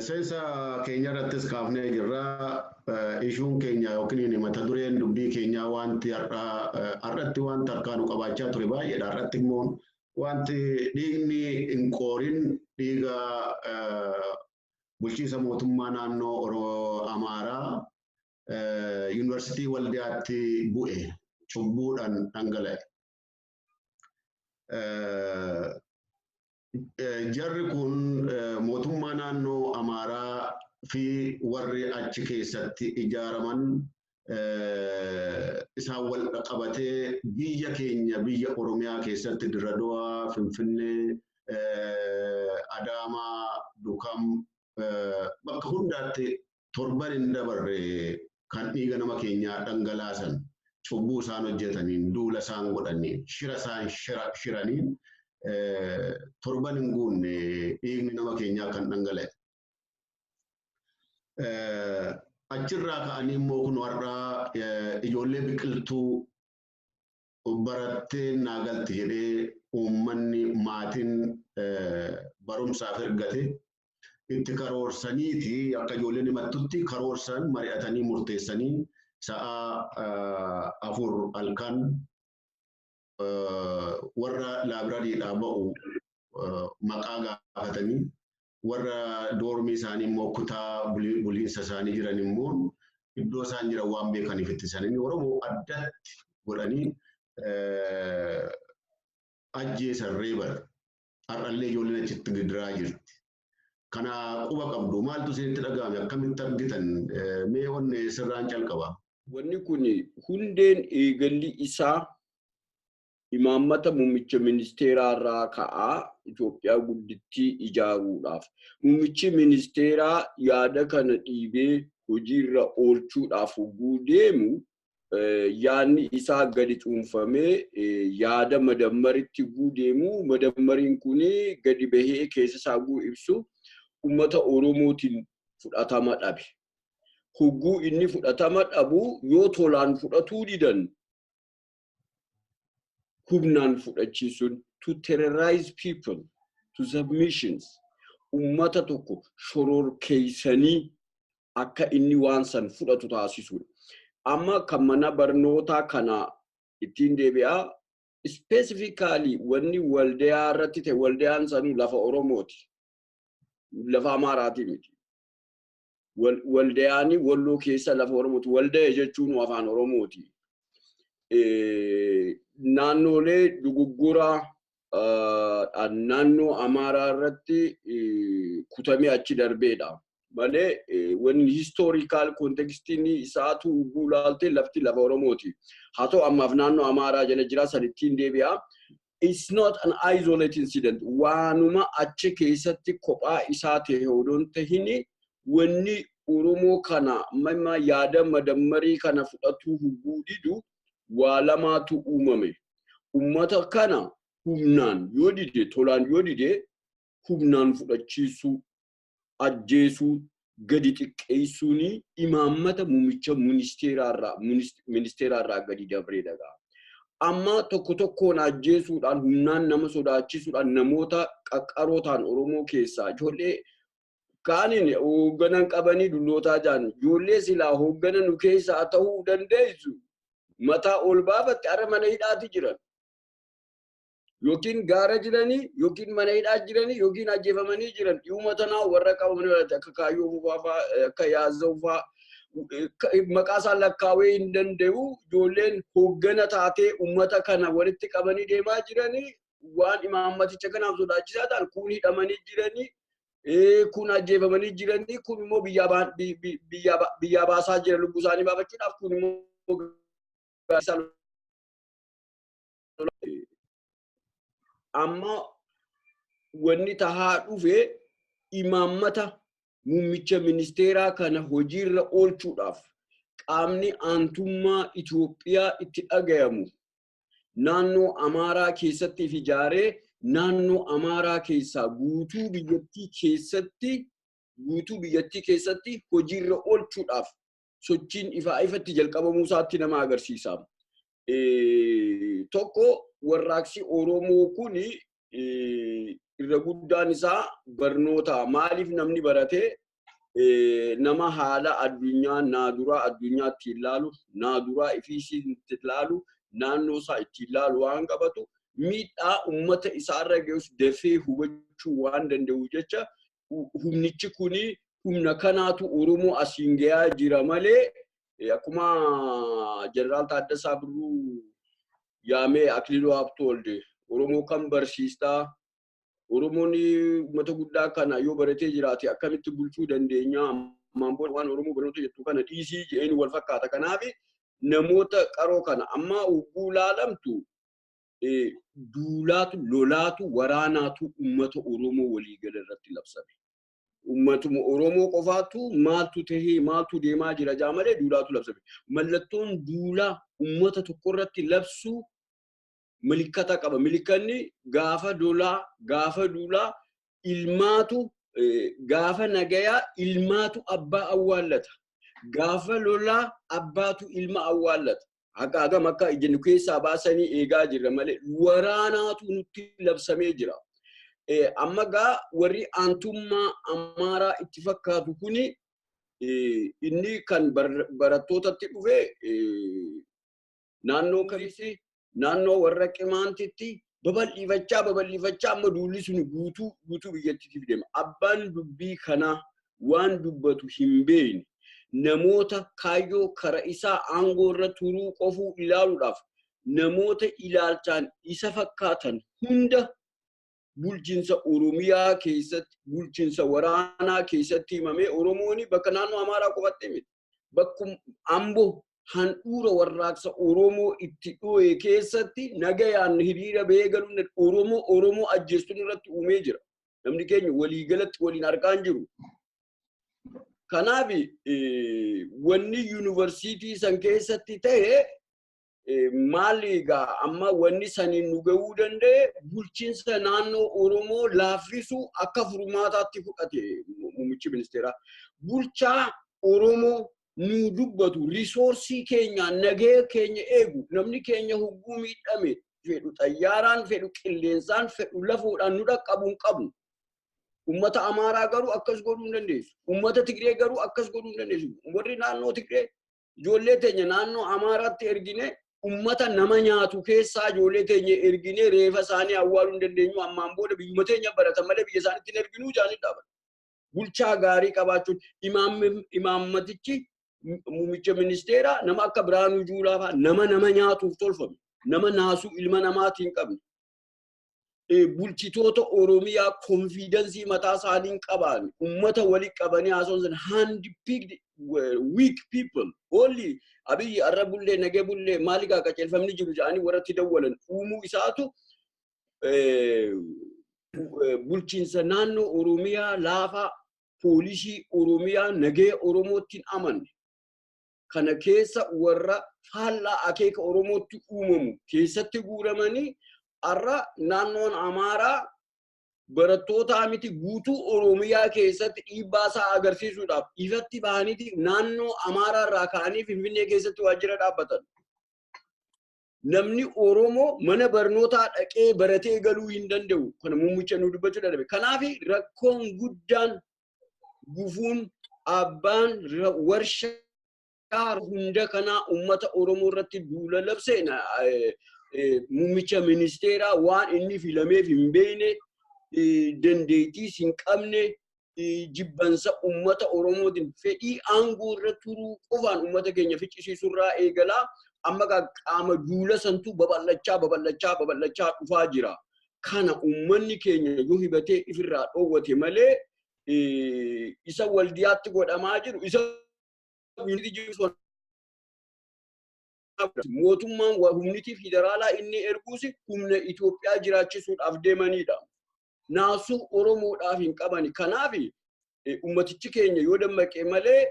seensa keenya irrattis kaafnee jirra. Ishuun keenya yookiin mata dureen dubbii keenyaa wanti har'atti wanta harkaanu qabaachaa ture baay'eedha. Har'atti immoo wanti dhiigni hin qoorin dhiiga bulchiinsa mootummaa naannoo Amaaraa Yuunivarsiitii Waldiyaatti bu'e cubbuudhaan dhangala'e. Jarri kun mootummaa naannoo Amaaraa fi warri achi keessatti ijaaraman isaan wal qabatee biyya keenya biyya Oromiyaa keessatti Dirredawaa, Finfinnee, Adaamaa, Dukam bakka hundaatti torban hin dabarre kan dhiiga nama keenyaa dhangalaasan cubbuu isaan hojjetaniin, duula isaan godhaniin, shira isaan shiraniin torban hin guunne dhiigni nama keenyaa kan dhangala'e. Achirraa ka'anii immoo kun har'aa ijoollee biqiltuu barattee naa galti jedhee uummanni maatiin barumsaaf ergate itti karoorsaniiti akka ijoolleen himattutti karoorsan mari'atanii murteessanii sa'a 4 halkan warra laabirariidhaa ba'u maqaa gaafatanii warra doormii isaanii immoo kutaa buliinsa isaanii jiran immoo iddoo isaan jiran waan beekaniif ittisanii Oromoo addatti godhanii ajjeesan reeban. Har'allee ijoolleen achitti gidiraa jirti. Kana quba qabdu maaltu isinitti dhaga'ame akkamitti argitan mee wanni sirraan calqaba? Wanni kun hundeen eegalli isaa imaammata muummicha ministeeraa irraa ka'aa Itoophiyaa guddittii ijaaruudhaaf. Muummichi ministeeraa yaada kana dhiibee hojiirra oolchuudhaaf hogguu deemu yaadni isaa gadi cuunfamee yaada madammaritti guu deemu madammariin kun gadi bahee keessa isaa guu ibsu uummata Oromootiin fudhatama dhabe. Hogguu inni fudhatama dhabu yoo tolaan fudhatuu didan humnaan fudhachiisuun to terrorize people to submissions uummata tokko shororkeessanii akka inni waan san fudhatu taasisuudha. Amma kan mana barnootaa kana ittiin deebi'aa specifically wanni Waldiyaa irratti ta'e Waldiyaan sanuu lafa Oromooti. Lafa Amaaraati miti. Waldiyaani Walloo keessa lafa Oromooti. Waldaya jechuun afaan Oromooti. Naannolee dugugguraa naannoo Amaaraa irratti kutamee achi darbeedha. Malee wanni historical contextiin isaatu guulaalte lafti lafa Oromooti. Haa ta'u ammaaf naannoo Amaaraa jala jira san ittiin deebi'a. It's not an isolated incident. Waanuma achi keessatti kophaa isaa ta'e odoon tahini wanni Oromoo kana mama yaada madammarii kana fudhatuu hubbuu didu waa lamaatu uumame. Uummata kana humnaan yoo dide tolaan yoo dide humnaan fudhachiisuu, ajjeesuu, gadi xiqqeessuun imaammata muummicha ministeeraarraa gadi dabree dhagaa. Amma tokko tokkoon ajjeesuudhaan humnaan nama sodaachisuudhaan namoota qaqqaroo ta'an Oromoo keessaa ijoollee kaaniin hoogganan qabanii dullootaa jiran ijoollee silaa hooggana nu keessaa ta'uu dandeessu mataa ol baafatte har'a mana hidhaati jiran. Yookiin gaara jiranii yookiin mana hidhaa jiranii yookiin ajjeefamanii jiran dhiyuma tanaa warra qabamanii akka Kaayyoo Fufaa fa'aa akka Yaazzoo fa'aa maqaa isaan lakkaawee hin danda'u ijoolleen hooggana taatee uummata kana walitti qabanii deemaa jiranii waan imaammaticha kanaaf sodaachisaa ta'an kun hidhamanii jiranii kun ajjeefamanii jiranii kun immoo biyyaa baasaa jira lubbuu isaanii baafachuudhaaf kun immoo amma wanni tahaa dhufe imaammata muummicha ministeeraa kana hojiirra oolchuudhaaf qaamni aantummaa Itoophiyaa itti dhagayamu naannoo Amaaraa keessatti ijaaree naannoo Amaaraa keessaa guutuu biyyattii keessatti guutuu biyyattii keessatti hojiirra oolchuudhaaf sochiin ifaa ifatti jalqabamuu isaatti nama agarsiisa. Tokko, warraaqsi Oromoo kuni irra guddaan isaa barnoota. Maaliif namni baratee nama haala addunyaa naaduraa addunyaa ittiin ilaalu, naaduraa ifiisii ittiin ilaalu, naannoo isaa ittiin ilaalu waan qabatu, miidhaa uummata isaarra ga'us dafee hubachuu waan danda'u jecha, humnichi kuni humna kanaatu Oromoo asiin gahaa jira malee, akkuma Jeneraal Taaddasaa Birruu yaamee Akililuu Habtoold Oromoo kan barsiistaa, Oromoon uummata guddaa kana yoo baratee jiraate akkamitti bulchuu dandeenya, ammaan booda waan Oromoo barnoota jettu kana dhiisii jedheen wal fakkaata. Kanaaf namoota qaroo kana amma hogguu laalamtu duulaatu, lolaatu, waraanaatu uummata Oromoo waliigala irratti labsame. Uummatuma Oromoo qofaatu maaltu tahee maaltu deemaa jira jaa malee duulaatu labsame. Mallattoon duulaa uummata tokko irratti labsuu milikkata qaba. Milikkanni gaafa lolaa, gaafa duulaa ilmaatu, gaafa nagayaa ilmaatu abbaa awwaallata. Gaafa lolaa abbaatu ilma awwaallata. Akka hagam akka jennu keessaa baasanii eegaa jirra malee waraanaatu nutti labsamee jira. Amma gaa warri aantummaa Amaaraa itti fakkaatu kuni inni kan barattootatti dhufe naannoo Kamisii, naannoo warra Qimaantitti babal'ifachaa babal'ifachaa amma duulli sun guutuu guutuu biyyattiitiif deema. Abbaan dubbii kanaa waan dubbatu hin beekne, namoota kaayyoo kara isaa aangoo irra turuu qofuu ilaaluudhaaf namoota ilaalchaan isa fakkaatan hunda bulchiinsa Oromiyaa keessatti, bulchiinsa waraanaa keessatti himamee, Oromoon bakka naannoo Amaaraa qofatti miti. Bakkum Amboo handhuura warraaqsa Oromoo itti dho'e keessatti nagayaan hiriira bahee galuun Oromoo Oromoo ajjeestuun irratti uumee jira. Namni keenya waliigalatti waliin argaa hin jiru. Kanaaf wanni yuunivarsiitii san keessatti ta'e maali egaa, amma wanni saniin nu gahuu danda'e bulchiinsa naannoo Oromoo laaffisuu akka furmaataatti fudhate muummichi ministeeraa. Bulchaa Oromoo nu dubbatu, resource keenya, nagee keenya eegu, namni keenya hogguu miidhame fedhu xayyaaraan, fedhu qilleensaan, fedhu lafoodhaan nu dhaqqabu hin qabnu. Uummata Amaaraa garuu akkas godhuu hin dandeessu. Uummata Tigree garuu akkas godhuu hin dandeessu. Warri naannoo Tigree ijoollee teenya naannoo Amaaraatti ergine, uummata nama nyaatu keessaa ijoollee teenya ergine reefa isaanii awwaaluu hin dandeenyu. Ammaan booda biyyuma teenya baratan malee biyya isaaniitti hin erginuu jaanii dhaaban. Bulchaa gaarii qabaachuun imaammatichi muummicha ministeeraa nama akka Biraanuu Juulaa fa'aa nama nama nyaatuuf tolfame, nama naasuu ilma namaatiin hin qabne. Bulchitoota Oromiyaa confidence mataa isaanii hin qaban, uummata walitti qabanii haasawwan hand picked weak people only Abiyyi arra bullee nagee bullee maali gaa qajeelfamni jiru jedhanii warratti dawwalan uumuu isaatu bulchiinsa naannoo Oromiyaa laafaa, poolisii Oromiyaa nagee Oromootti hin amanne. Kana keessa warra faallaa akeeka Oromootti uumamu keessatti guuramanii har'a naannoon Amaaraa barattoota miti, guutuu Oromiyaa keessatti dhiibbaa isaa agarsiisuudhaaf ifatti bahaniiti naannoo Amaaraa irraa ka'anii Finfinnee keessatti waajjira dhaabbatan. Namni Oromoo mana barnootaa dhaqee baratee galuu hin danda'u. Kana muummicha nu dubbachuu dadhabe. Kanaaf rakkoon guddaan gufuun abbaan warshaa hunda kanaa uummata Oromoo irratti duula labsee muummicha ministeeraa waan inni filameef hin beekne, dandeettiis hin qabne, jibbansa uummata Oromootiin fedhii aangoo irra turuu qofaan uummata keenya ficcisiisuurraa eegalaa amma qaama duula santu babal'achaa babal'achaa babal'achaa dhufaa jira. Kana uummanni keenya yoo hibatee ifirraa dhoowwate malee isa Waldiyaatti godhamaa jiru, isa mootummaan humniti federaalaa inni erguus humna Itoophiyaa jiraachisuudhaaf deemanidha. Naasuu Oromoodhaaf hin qabani. Kanaaf ummatichi keenya yoo dammaqe malee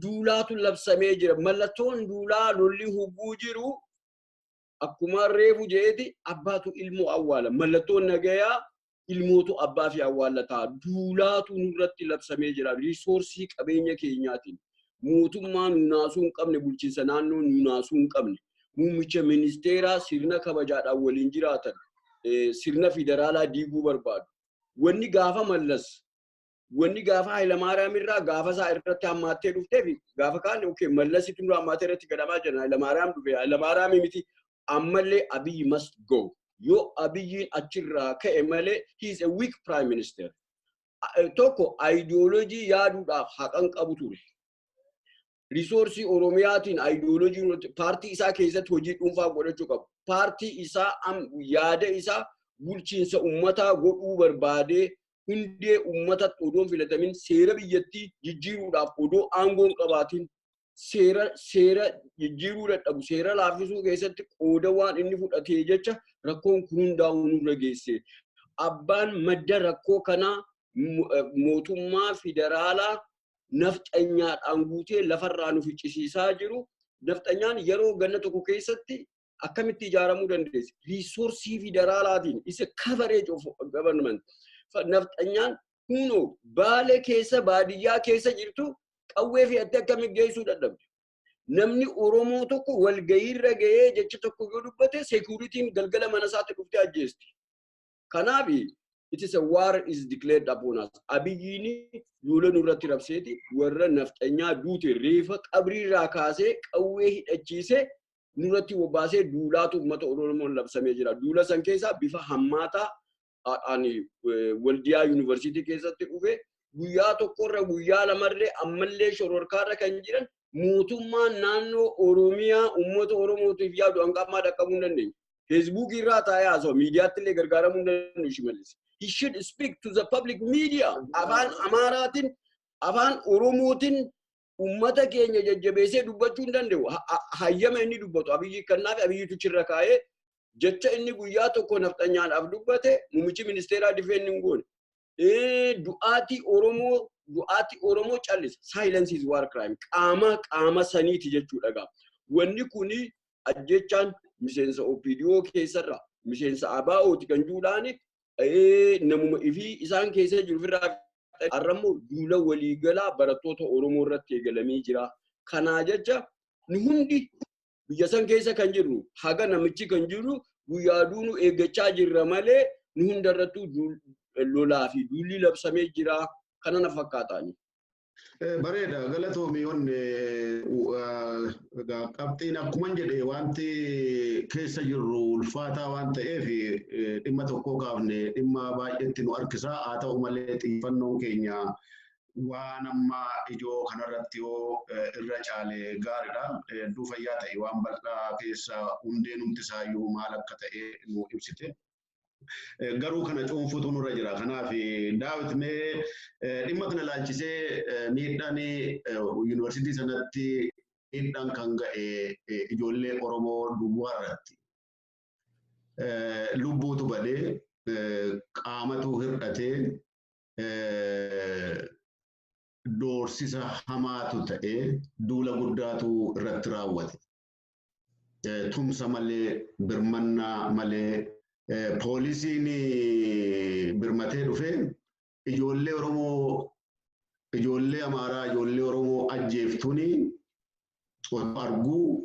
duulaatu labsamee jira. Mallattoon duulaa lolli hubuu jiru akkuma reefu jeeti abbaatu ilmoo awwaala. Mallattoon nagayaa Ilmootu abbaa fi awwaallataa duulaatu nurratti labsamee jira. Resource qabeenya keenyaatiin mootummaa nu naasuu hin qabne, bulchiinsa naannoo nu naasuu hin qabne, muummicha ministeeraa sirna kabajaadhaan waliin jiraatan sirna federaalaa diiguu barbaadu. Wanni gaafa Mallas, wanni gaafa Hayilamaariyaam irraa gaafa isaa irratti hammaattee dhufteef gaafa kaan okay Mallasitu nurraa hammaattee irratti gadhamaa jira. Hayilamaariyaam dhufe, Hayilamaariyaam miti, ammallee Abiyyi must go. Yoo Abiyyiin achirraa ka'e malee, he is a weak prime minister. Tokko ideology yaaduudhaaf haqan qabu ture. Resource Oromiyaatiin ideology paartii isaa keessatti hojii dhuunfaa godhachuu qabu. Paartii isaa yaada isaa bulchiinsa uummataa godhuu barbaadee hundee uummatatti odoo hin filatamin, seera biyyattii jijjiiruudhaaf odoo aangoo hin qabaatin, seera jijjiiruu dadhabu, seera laaffisuu keessatti qooda waan inni fudhatee jecha rakkoon kun hundaa'uu nurra geesse. Abbaan madda rakkoo kanaa mootummaa federaalaa nafxanyaadhaan guutee lafarraa nu ficcisiisaa jiru. Nafxanyaan yeroo ganna tokko keessatti akkamitti ijaaramuu dandeessi? Resource federaalaatiin is a coverage of government. Nafxanyaan hunoo Baalee keessa baadiyyaa keessa jirtu qawwee fe'attee akkamitti geessuu dadhabde? Namni Oromoo tokko walgayiirra gahee jecha tokko yoo dubbate, securityn galgala mana isaatti dhuftee ajjeesti. Kanaaf it is a war is declared upon us. Abiyyiin duula nurratti rabseeti warra nafxanyaa duute reefa qabriirraa kaasee qawwee hidhachiisee nurratti bobbaasee duulaatu uummata Oromoon labsamee jira. Duula san keessaa bifa hammaataa ani Waldiyaa Yuunivarsiitii keessatti dhufe, guyyaa tokkorra guyyaa lamarree ammallee shororkaarra kan jiran mootummaan naannoo Oromiyaa uummata Oromootiif yaadu hanga ammaa dhaqqabuu hin dandeenye. Feesbuukii irraa taa'ee haasawa, miidiyaatti illee gargaaramuu hin dandeenyu Shimallis. He should speak to the public media. Afaan Amaaraatiin, afaan Oromootiin uummata keenya jajjabeessee dubbachuu hin danda'u. Hayyama inni dubbatu Abiyyi kannaaf Abiyyitu chirra kaa'ee jecha inni guyyaa tokko nafxanyaadhaaf dubbate muummichi ministeeraa defend hin goone. Du'aatii Oromoo callisa. Silence is war crime. Qaama saniiti jechuudha gaa. Wanni kuni ajjechaan miseensa OPDO keessarra miseensa ABO'ti kan juudhaani namuma ifii isaan keessa jiru ofirraa har'ammoo duula waliigalaa barattoota Oromoo irratti eegalamee jira. Kanaa jecha nu hundi biyya san keessa kan jirru haga namichi kan jiru guyyaa duunu eeggachaa jirra malee nu hundarrattuu lolaa fi duulli labsamee jira. Kana na fakkaataani. Bareeda, galatoomii. Onne qabxiin akkuman jedhe wanti keessa jirru ulfaataa waan ta'eef dhimma tokkoo kaafne dhimma baay'eetti nu harkisaa. Haa ta'u malee, xiyyeeffannoon keenya waan amma ijoo kanarratti yoo irra caale gaariidha. Hedduu fayyaa ta'e, waan bal'aa keessa hundeen isaayyuu maal akka ta'e nu ibsite. Garuu kana cuunfuutu nurra jira. Kanaaf Daawit, mee dhimma kana ilaalchisee miidhaan yuunivarsiitii sanatti miidhaan kan ga'e ijoollee Oromoo duwwaa irratti. Lubbuutu badee, qaamatu hir'atee, doorsisa hamaatu ta'ee, duula guddaatu irratti raawwate. Tumsa malee, birmannaa malee, poolisiin birmatee dhufee ijoollee Oromoo, ijoollee Amaaraa, ijoollee Oromoo ajjeeftuuni otoo arguu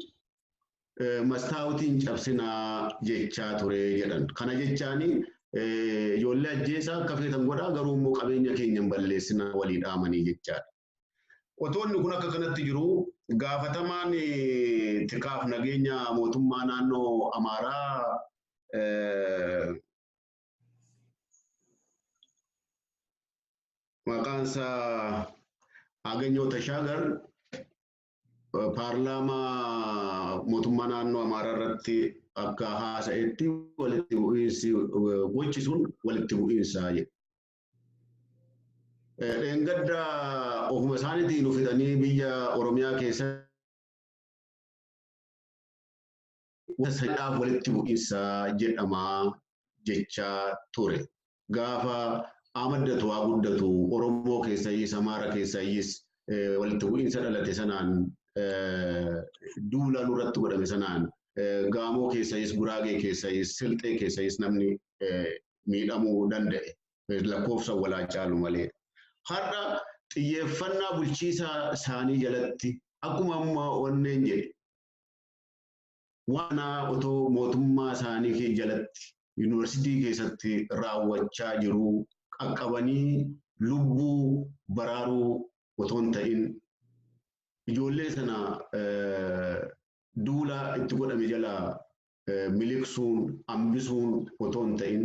mastaawutiin cabsinaa jechaa ture jedhan. Kana jechaani ijoollee ajjeesaa, akka feetan godhaa, garuu immoo qabeenya keenya hin balleessinaa walii dhaamanii jechaadha. Otoo inni kun akka kanatti jiru, gaafatamaan tikaaf nageenya mootummaa naannoo Amaaraa maqaan isaa Aganyoo Tashaagar paarlaamaa mootummaa naannoo Amaaraa irratti akka haasa'etti, walitti bu'iinsi gochi sun walitti bu'iinsa jedhe. Dheengadda ofuma isaaniitiin uffatanii biyya Oromiyaa keessatti walitti bu'iinsa jedhama jechaa ture. Gaafa amaddatu haa guddatu, Oromoo keessayyis Amaara keessayyis walitti bu'iinsa dhalate sanaan, duula nurratti godhame sanaan, Gaamoo keessayyis, Guraagee keessayyis, Silxee keessayyis namni miidhamuu danda'e. Lakkoofsa walaa caalu malee. Har'a xiyyeeffannaa bulchiisa isaanii jalatti akkuma amma onneen jedhe waan otoo mootummaa isaanii jalatti yuunivarsiitii keessatti raawwachaa jiru qaqqabanii lubbuu baraaruu otoo hin ta'in ijoollee sana duula itti godhame jalaa miliqsuun hambisuun otoo hin ta'in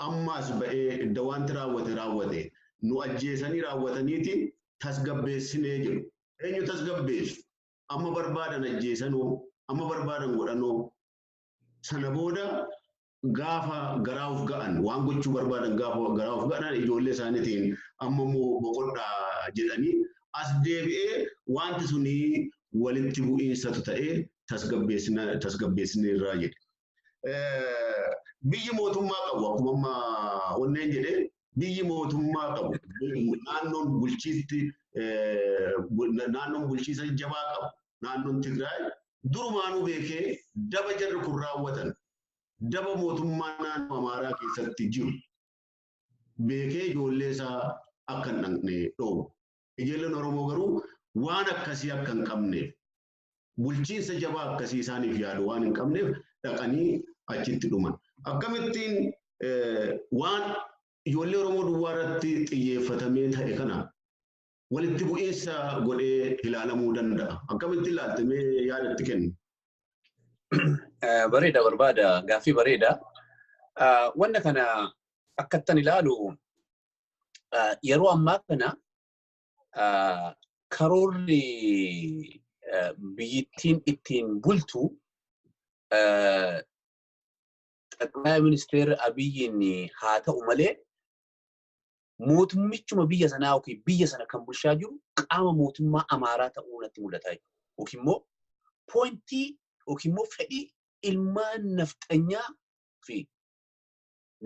ammaas ba'ee idda wanti raawwate raawwate nu ajjeesanii raawwataniiti tasgabbeessinee jiru. Eenyu tasgabbeessu? Amma barbaadan ajjeesanoo, amma barbaadan godhanoo. Sana booda gaafa garaa of ga'an waan gochuu barbaadan gaafa garaa of ga'an ijoollee isaaniitiin amma immoo boqodhaa jedhanii as deebi'ee wanti suni walitti bu'iinsatu ta'ee tasgabbeessineerraa jedhe. Biyyi mootummaa qabu akkuma amma onneen jedhee biyyi mootummaa qabu naannoon bulchiisti naannoon bulchiisa jabaa qabu naannoon Tigraay durumaanuu beekee daba jarri kun raawwatan daba mootummaa naannoo Amaaraa keessatti jiru beekee ijoollee isaa akka hin dhaqne dhoowwu. Ijoolleen Oromoo garuu waan akkasii akka hin qabneef bulchiinsa jabaa akkasii isaaniif yaadu waan hin qabneef dhaqanii achitti dhuman. Akkamittiin waan ijoollee Oromoo duwwaa irratti xiyyeeffatamee ta'e kana walitti bu'iinsa godhee ilaalamuu danda'a. Akkamitti ilaaltamee yaadatti kennu? Bareeda barbaada gaaffii bareeda. Wanna kana akkattan ilaalu yeroo ammaa kana karoorri biyyittiin ittiin bultu xaqlaa ministeera Abiyyiin haa ta'u malee mootummichuma biyya sanaa yookiin biyya sana kan bulchaa jiru qaama mootummaa Amaaraa ta'uu natti mul'ata jechuudha. Yookiin immoo poointii yookiin immoo fedhii ilmaan nafxanyaa fi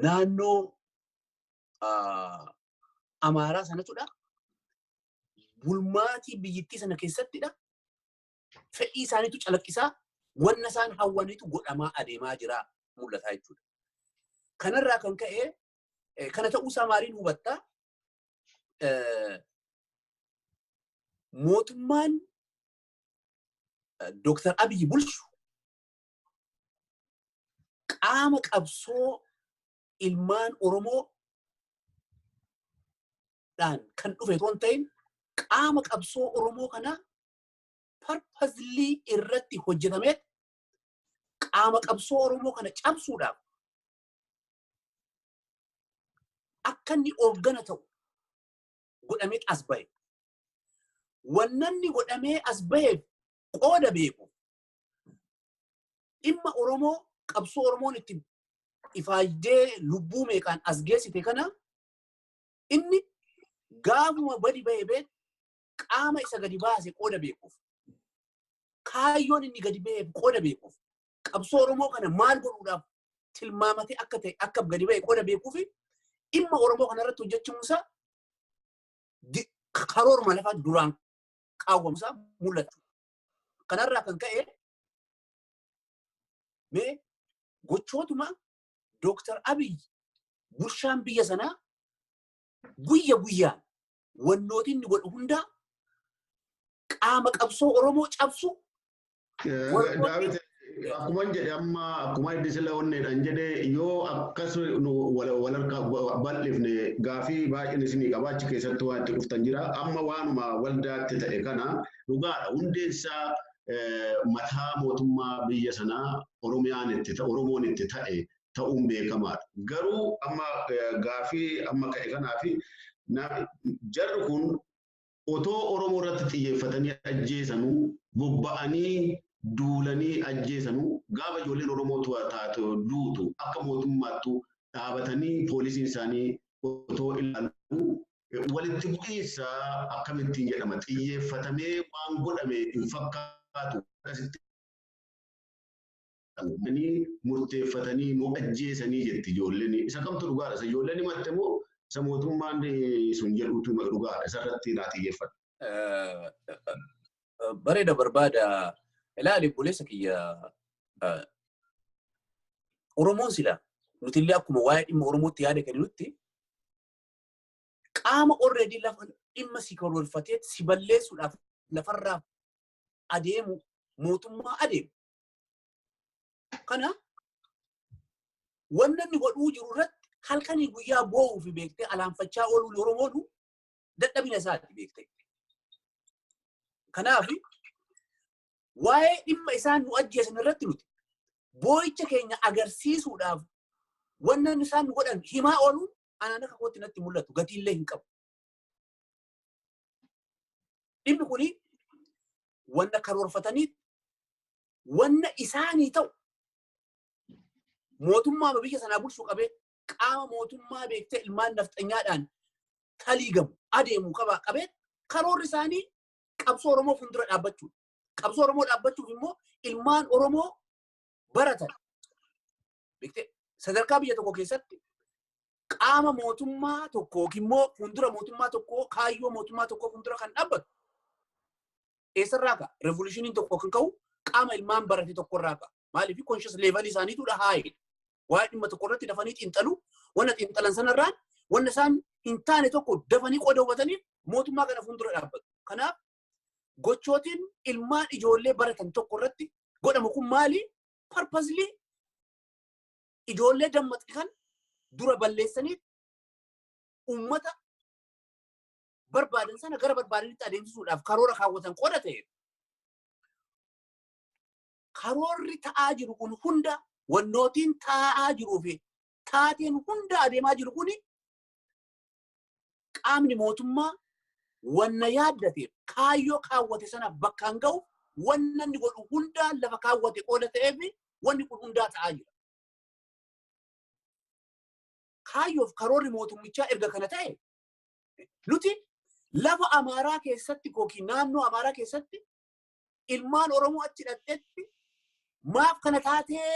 naannoo Amaaraa sanatudha. Bulmaatii biyyittii sana keessattidha. Fedhii isaaniitu calaqqisaa wanna isaan hawwaniitu godhamaa adeemaa jira mul'ata jechuudha. Kanarraa kan ka'e kana ta'uusaa maaliin hubattaa? Mootummaan Dooktar Abiyyi bulchu qaama qabsoo ilmaan Oromoo dhaan kan dhufe otoo hin ta'in qaama qabsoo Oromoo kana purposely irratti hojjetamee qaama qabsoo Oromoo kana cabsuudhaaf akka inni hooggana ta'u godhamee as bahe. Wannanni godhamee as baheef qooda beeku. Dhimma Oromoo qabsoo Oromoon itti ifaajjee lubbuu meeqaan as geessite kana inni gaafuma badi bahe beek qaama isa gadi baase qooda beekuuf. Kaayyoon inni gadi baheef qooda beekuuf. Qabsoo Oromoo kana maal godhuudhaaf tilmaamatee akka ta'e akka gadi bahe qooda beekuuf dhimma Oromoo kana irratti hojjechuun isaa karooruma lafaa duraan kaawwamusaa mul'atu. Kanarraa kan ka'e mee gochootuma Dooktar Abiy bulchaan biyya sanaa guyya guyyaan wannooti inni godhu hundaa qaama qabsoo Oromoo cabsu. Daawit akkuma jedhe amma akkuma inni sila onneedhaan jedhe yoo akkas wal harka bal'ifne gaafii baay'een isinii qaba achi keessatti waan itti dhuftan jira. Amma waanuma waldaatti ta'e kana dhugaadha. Hundeensaa mataa mootummaa biyya sanaa Oromiyaan itti Oromoon itti ta'e ta'uun beekamaadha. Garuu amma gaafii amma ka'e kanaa fi jarri kun otoo Oromoo irratti xiyyeeffatanii ajjeesanuu bobba'anii duulanii ajjeesanuu gaafa ijoolleen Oromoo taatu duutu akka mootummaattu dhaabatanii poolisiin isaanii otoo ilaalu walitti bu'iinsa akkamittiin jedhama xiyyeeffatamee waan godhame hin fakkaatu akkasitti murteeffatanii nu ajjeesanii jetti ijoolleen isa kamtu dhugaadha isa ijoolleen himatte moo isa mootummaan sun jedhutu dhugaadha isarratti naa xiyyeeffadha. Bareeda barbaada. Ilaali obboleessa kiyya Oromoon sila Nuti illee akkuma waa'ee dhimma Oromootti yaada kenninutti qaama already lafa dhimma si karoorfatee si balleessuudhaaf lafarraa adeemu mootummaa adeemu. Kana wanna inni godhuu jiru irratti halkanii guyyaa boo'uu fi beektee alaanfachaa ooluun Oromoonu dadhabina isaati beektee. Kanaaf waa'ee dhimma isaan nu ajjeesan irratti nuti boo'icha keenya agarsiisuudhaaf wanna isaan nu godhan himaa ooluun anaan akka kootti natti mul'atu gatiillee hin qabu. Dhimmi kuni wanna karoorfatanii wanna isaanii ta'u mootummaa biyya sanaa bulchuu qabee qaama mootummaa beektee ilmaan nafxanyaadhaan taliigamu adeemu qaba qabee karoorri isaanii qabsoo Oromoo fuuldura dhaabbachuudha. Qabsoo Oromoo dhaabbachuuf immoo ilmaan Oromoo baratan. Beektee sadarkaa biyya tokko keessatti qaama mootummaa tokko yookiin immoo fuuldura mootummaa tokkoo kaayyoo mootummaa tokkoo fuuldura kan dhaabbatu eessarraa ka'a? Revolutioniin tokko kan ka'u qaama ilmaan barate tokkorraa ka'a. Maaliif conscious level isaaniitudha haayee. Waa'ee dhimma tokko irratti dafanii xiinxalu, wanna xiinxalan sanarraan wanna isaan hin taane tokko dafanii qooda hubataniif mootummaa kana fuuldura dhaabbatu. Kanaaf gochootiin ilmaan ijoollee baratan tokko irratti godhamu kun maali? Purposely ijoollee dammaqe kan dura balleessanii uummata barbaadan sana gara barbaadanitti adeemsisuudhaaf karoora kaawwatan qooda ta'e. Karoorri ta'aa jiru kun hunda wannootiin taa'aa jiruu fi taateen hunda adeemaa jiru kuni qaamni mootummaa wanna yaaddateef kaayyoo kaawwate sana bakkaan ga'u wanna inni godhu hundaa lafa kaawwate qooda ta'eef wanni kun hundaa ta'aa jira. Kaayyoof karoorri mootummichaa erga kana ta'e nuti lafa Amaaraa keessatti yookiin naannoo Amaaraa keessatti ilmaan Oromoo achi dhaqxetti maaf kana taatee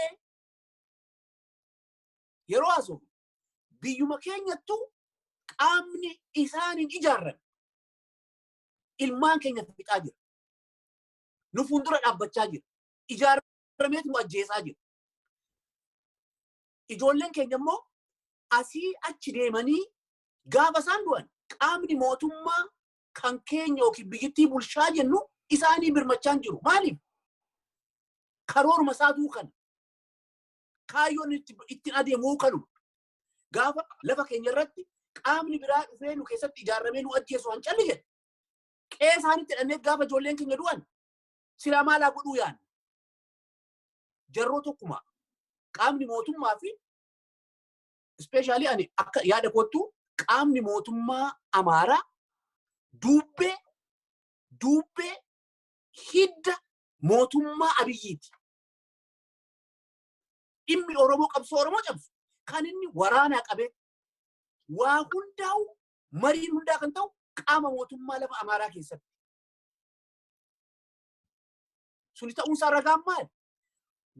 yeroo haasofnu biyyuma keenyattu qaamni isaaniin ijaarrame ilmaan keenya fixaa jira. Nu fuuldura dhaabbachaa jira. Ijaarrameet nu ajjeesaa jira. Ijoolleen keenya immoo asii achi deemanii gaafa isaan du'an qaamni mootummaa kan keenya yookiin biyyattii bulchaa jennu isaanii birmachaa hin jiru. Maaliif? Karooruma isaatuu kana. Kaayyoon ittiin adeemuu kanuma. Gaafa lafa keenya irratti qaamni biraa dhufee nu keessatti ijaarramee nu ajjeesu han calli jedhe. Qe'ee isaanitti hidhannee gaafa ijoolleen keenya du'an silaa maalaa godhuu yaadna. Jarroo tokkuma qaamni mootummaa fi especially ani akka yaada kottu qaamni mootummaa Amaaraa duubbee hidda mootummaa Abiyyiiti. Dhimmi Oromoo qabsoo Oromoo cabsu kan inni waraanaa qabee waa hundaa'u mariin hundaa kan ta'u qaama mootummaa lafa Amaaraa keessatti. Suni ta'uunsaa ragaan maali?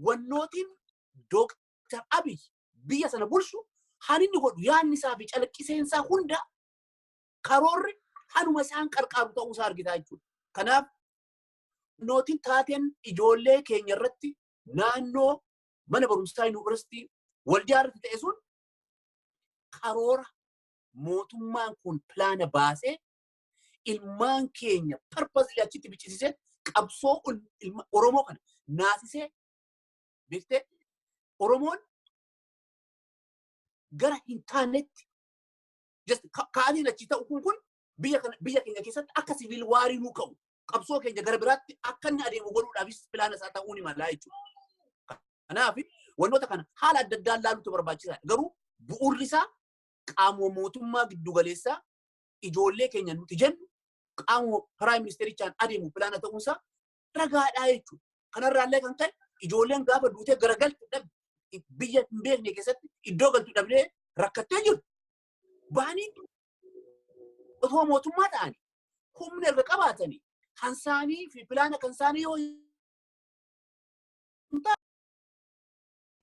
Wannootiin Dooktar Abiy biyya sana bulchu han inni godhu yaadni isaa fi calaqqiseensaa hunda karoorri hanuma isaan qarqaaru ta'uusaa argitaa jechuudha. Kanaaf nootiin taateen ijoollee keenya irratti naannoo mana barumsaa yuunivarsiitii Waldiyaa irratti ta'e sun karoora mootummaan kun pilaana baasee ilmaan keenya purposely achitti bichisiisee qabsoo Oromoo kana naasisee beektee Oromoon gara hin taanetti just ka'aniin achi ta'u kun biyya keenya keessatti akka civil warii nuu ka'u qabsoo keenya gara biraatti akka inni adeemu godhuudhaafis pilaana isaa ta'uu ni mala jechuudha. Kanaaf wantoota kana haala adda addaan laaluutu barbaachisaadha. Garuu bu'uurri isaa qaamuma mootummaa giddugaleessaa ijoollee keenya nuti jennu qaamuma prime ministerichaan adeemu pilaana ta'uunsaa ragaadhaa jechuudha. Kanarraallee kan ta'e ijoolleen gaafa duutee garagaltu dhabde biyya hin beekne keessatti iddoo galtu dhabdee rakkattee jirtu. Bahanii otoo mootummaa ta'anii humna erga qabaatanii hansaanii fi pilaana kan isaanii yoo hin taane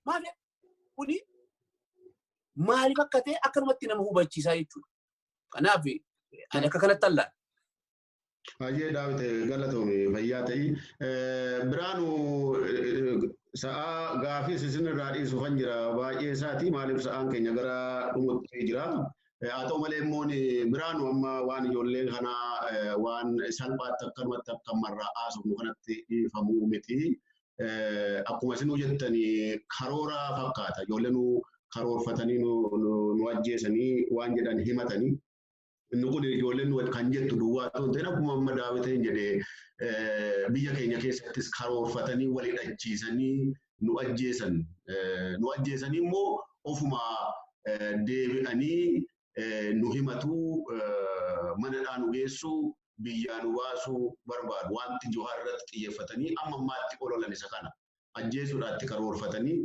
maaf kuni maaliif akka ta'e akkanumatti nama hubachiisaa jechuudha. Kanaaf ani akka kanatti allaala. Baay'ee Daawit galatoomi fayyaa ta'i. Biraanu sa'aa gaafii isin irraa dhiisuuf kan jira baay'ee isaati maaliif sa'aan keenya gara dhumutti jira. Haa ta'u malee immoo Biraanu amma waan ijoolleen kanaa waan salphaatti akkanumatti akka ammarraa haasofnu kanatti dhiifamuu miti. Akkuma isin jettanii karoora fakkaata. Ijoolleen karoorfatanii nu ajjeesanii waan jedhan himatanii. Inni kun ijoolleen kan jettu duwwaa otoo hin ta'in akkuma amma Daawitiin jedhee biyya keenya keessattis karoorfatanii wal hidhachiisanii nu ajjeesan. Nu ajjeesanii immoo ofuma deebi'anii nu himatu manadhaa nu geessu biyyaa nu baasuu barbaadu. Wanti Jawaar irratti xiyyeeffatanii amma ammaatti ololan isa kana ajjeesuudhaatti karoorfatanii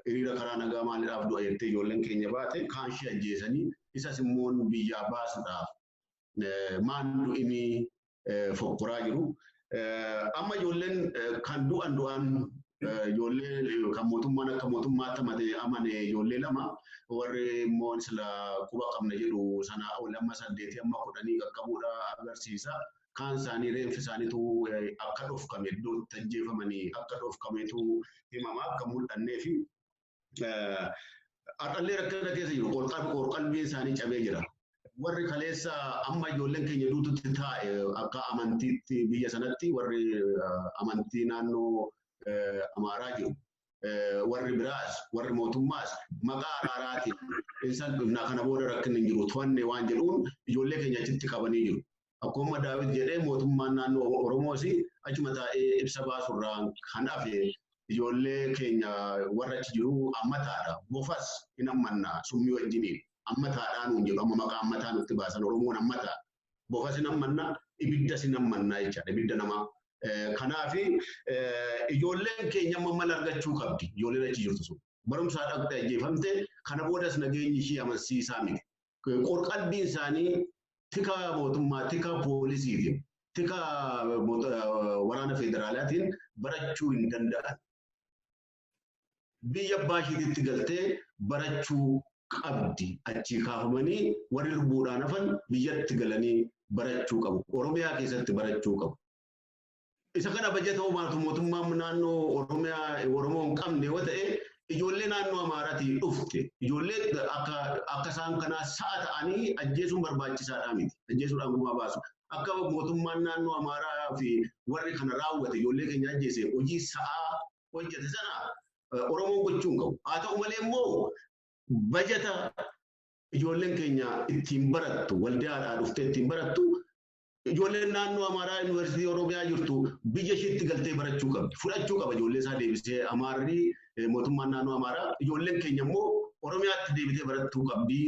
hiriira karaa nagaa maaliidhaaf du'a jettee ijoolleen keenya baate kaanshii ajjeesanii isas immoo biyyaa baasuudhaaf maan du'inii fokkoraa jiru. Amma ijoolleen kan du'an du'an ijoollee kan mootummaan akka mootummaatti amane ijoollee lama warri immoo sila quba qabna jedhu sana ol amma 8 amma 10 qaqqabuudha agarsiisa. Kaan isaanii reenfi isaaniitu akka dhofkame iddootti ajjeefamanii akka dhofkameetu himama akka mul'annee fi har'allee rakkina keessa jiru qorqalbiin isaanii cabee jira. Warri kaleessa amma ijoolleen keenya duututti taa'e akka amantiitti biyya sanatti warri amantii naannoo Amaaraa jiru. Warri biraas warri mootummaas maqaa araaraatiin isaan dhufnaa kana booda rakkinni hin jiru to'anne waan jedhuun ijoollee keenya achitti qabanii jiru. Akkuma Daawit jedhee mootummaan naannoo Oromoos achuma taa'ee ibsa baasurraan kan hafe ijoollee keenya warra achi jiru ammataadha. Bofas hin ammannaa summii wajjiniin ammataadhaa nuun jedhu amma maqaa ammataa nutti baasan Oromoon ammataa. Bofas hin ammannaa ibiddas hin ammannaa jechaadha ibidda namaa. Kanaaf ijoolleen keenya amma mala argachuu qabdi ijoolleen achi jirtu sun. Barumsaa dhaqxee ajjeefamte kana boodas nageenyi ishii amansiisaa miti. Qorqalbiin isaanii tika mootummaa, tika poolisiitiin, tika waraana federaalaatiin barachuu hin danda'an. Biyya abbaa ishiitti galtee barachuu qabdi. Achii kaafamanii warri lubbuudhaan hafan biyyatti galanii barachuu qabu. Oromiyaa keessatti barachuu qabu. Isa kana bajata mootummaan naannoo Oromiyaa Oromoo hin qabne yoo ta'e ijoollee naannoo Amaaraatii dhufte ijoollee akka isaan kanaa sa'a ta'anii ajjeesuun barbaachisaadhaa miti. Ajjeesuudhaan gumaa baasu. Akka mootummaan naannoo Amaaraa fi warri kana raawwate ijoollee keenya ajjeese hojii sa'aa hojjete sana Oromoon gochuu hin qabu. Haa ta'u malee immoo bajata ijoolleen keenya ittiin barattu waldaadhaa dhuftee ittiin barattu ijoolleen naannoo Amaaraa Yuunivarsiitii Oromiyaa jirtu biyya isheetti galtee barachuu qabdi. Fudhachuu qaba ijoollee isaa deebisee Amaarri mootummaan naannoo Amaaraa ijoolleen keenya immoo Oromiyaatti deebitee barachuu qabdi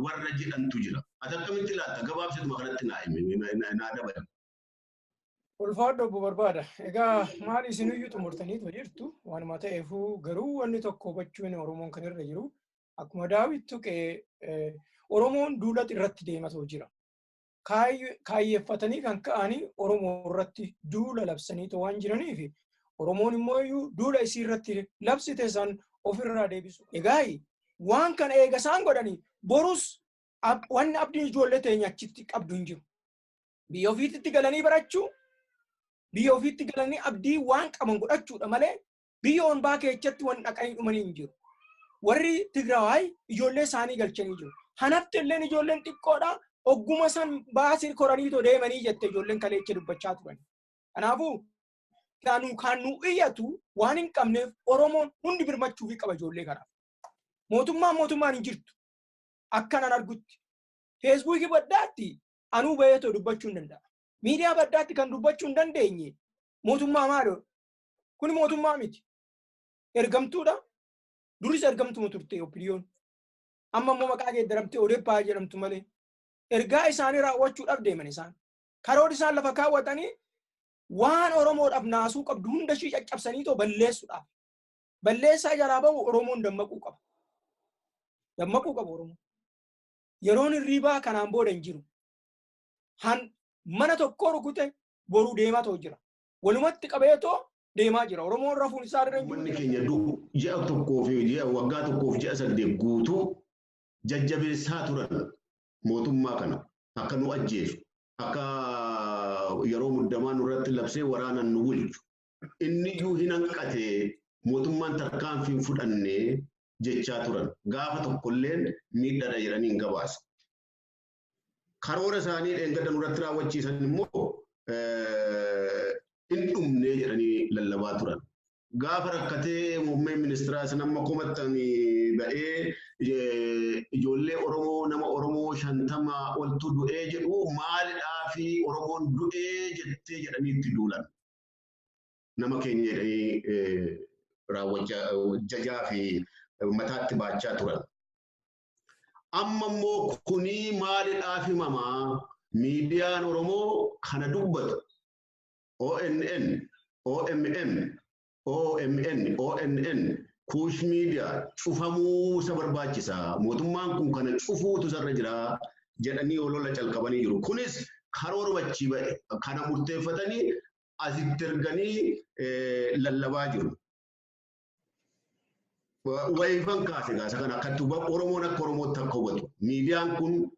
warra jedhantu jira. Ati akkamitti ilaalta? Gabaabsituma kanatti naa dabali. Ulfaadho obbo Barbaada. Egaa maal isiniyyuu xumurtaniitu jirtu waanuma ta'eefuu garuu wanni tokko hubachuun Oromoon kan irra jiru akkuma Daawit tuqee Oromoon duula irratti deematoo jira. Kaayyeeffatanii kan ka'anii Oromoo irratti duula labsaniitu waan jiraniif Oromoon immoo iyyuu duula isii irratti labsite san ofirraa deebisu. Egaa waan kana eega isaan godhanii borus wanni abdiin ijoollee teenya achitti qabdu hin jiru. Biyya ofiitti galanii barachuu, biyya ofiitti galanii abdii waan qaban godhachuudha malee biyya ombaa keessatti waan dhaqanii dhumanii hin jiru. Warri Tigrawaay ijoollee isaanii galchanii jiru. Hanafti illeen ijoolleen xiqqoodha. Ogguma san baasii koraniitoo deemanii jette ijoolleen kaleecha dubbachaa turan. Kanaafuu kan nu iyyatu waan hin qabneef Oromoon hundi birmachuufii qaba ijoollee kanaaf. Mootummaan hin jirtu. Akkanan argutti. Feesbuukii baddaatti anuu bayeetoo dubbachuu hin danda'a. Miidiyaa baddaatti kan dubbachuu hin dandeenye mootummaa maaloo? Kuni mootummaa miti. Ergamtuudha. Duris ergamtuma turte opiniyoon. Amma immoo maqaa geeddaramtee Odeppaa jedhamtu malee. Ergaa isaanii raawwachuudhaaf deeman isaan. Karoora isaan lafa kaawwatanii waan Oromoodhaaf naasuu qabdu hunda ishii caccabsaniitoo balleessuudhaaf. Balleessaa jalaa bahu Oromoon dammaquu qaba. Dammaquu qaba Oromoon. Yeroon hirribaa kanaan booda hin jiru. Mana tokko rukute boruu deemaa ta'u jira. Walumatti qabeetoo deemaa jira. Oromoon rafuun isaa irra hin jiru. Manni keenya ji'a tokkoo fi ji'a waggaa tokkoof ji'a 8 guutuu jajjabeessaa turan mootummaa kana akka nu ajjeesu, Akka yeroo muddamaa nurratti labsee waraanaan nu bulchu. Inni iyyuu hin hanqate mootummaan tarkaanfii hin fudhanne jechaa turan. Gaafa tokkolleen miidhadha jedhanii hin gabaasa. Karoora isaanii dheengadda nurratti raawwachiisan immoo hin dhumne jedhanii lallabaa turan. Gaafa rakkatee muummeen ministeeraa isin amma komattanii ba'ee ijoollee Oromoo nama Oromoo 50 oltu du'ee jedhu maalidhaa fi Oromoon du'ee jettee jedhanii itti duulan. Nama keenya jedhanii raawwachaa jajaa fi mataatti baachaa turan. Amma immoo kunii maalidhaaf himamaa miidiyaan Oromoo kana dubbatu ONN, OMN, OMN, ONN, Kuush miidiyaa cufamuu isa barbaachisa. Mootummaan kun kana cufuutu isarra jira jedhanii olola calqabanii jiru. Kunis karooruma achii ba'e kana murteeffatanii asitti erganii lallabaa jiru. Wayifan kaase gaasa kana akkatti Oromoon akka Oromootti akka hubatu. Miidiyaan kun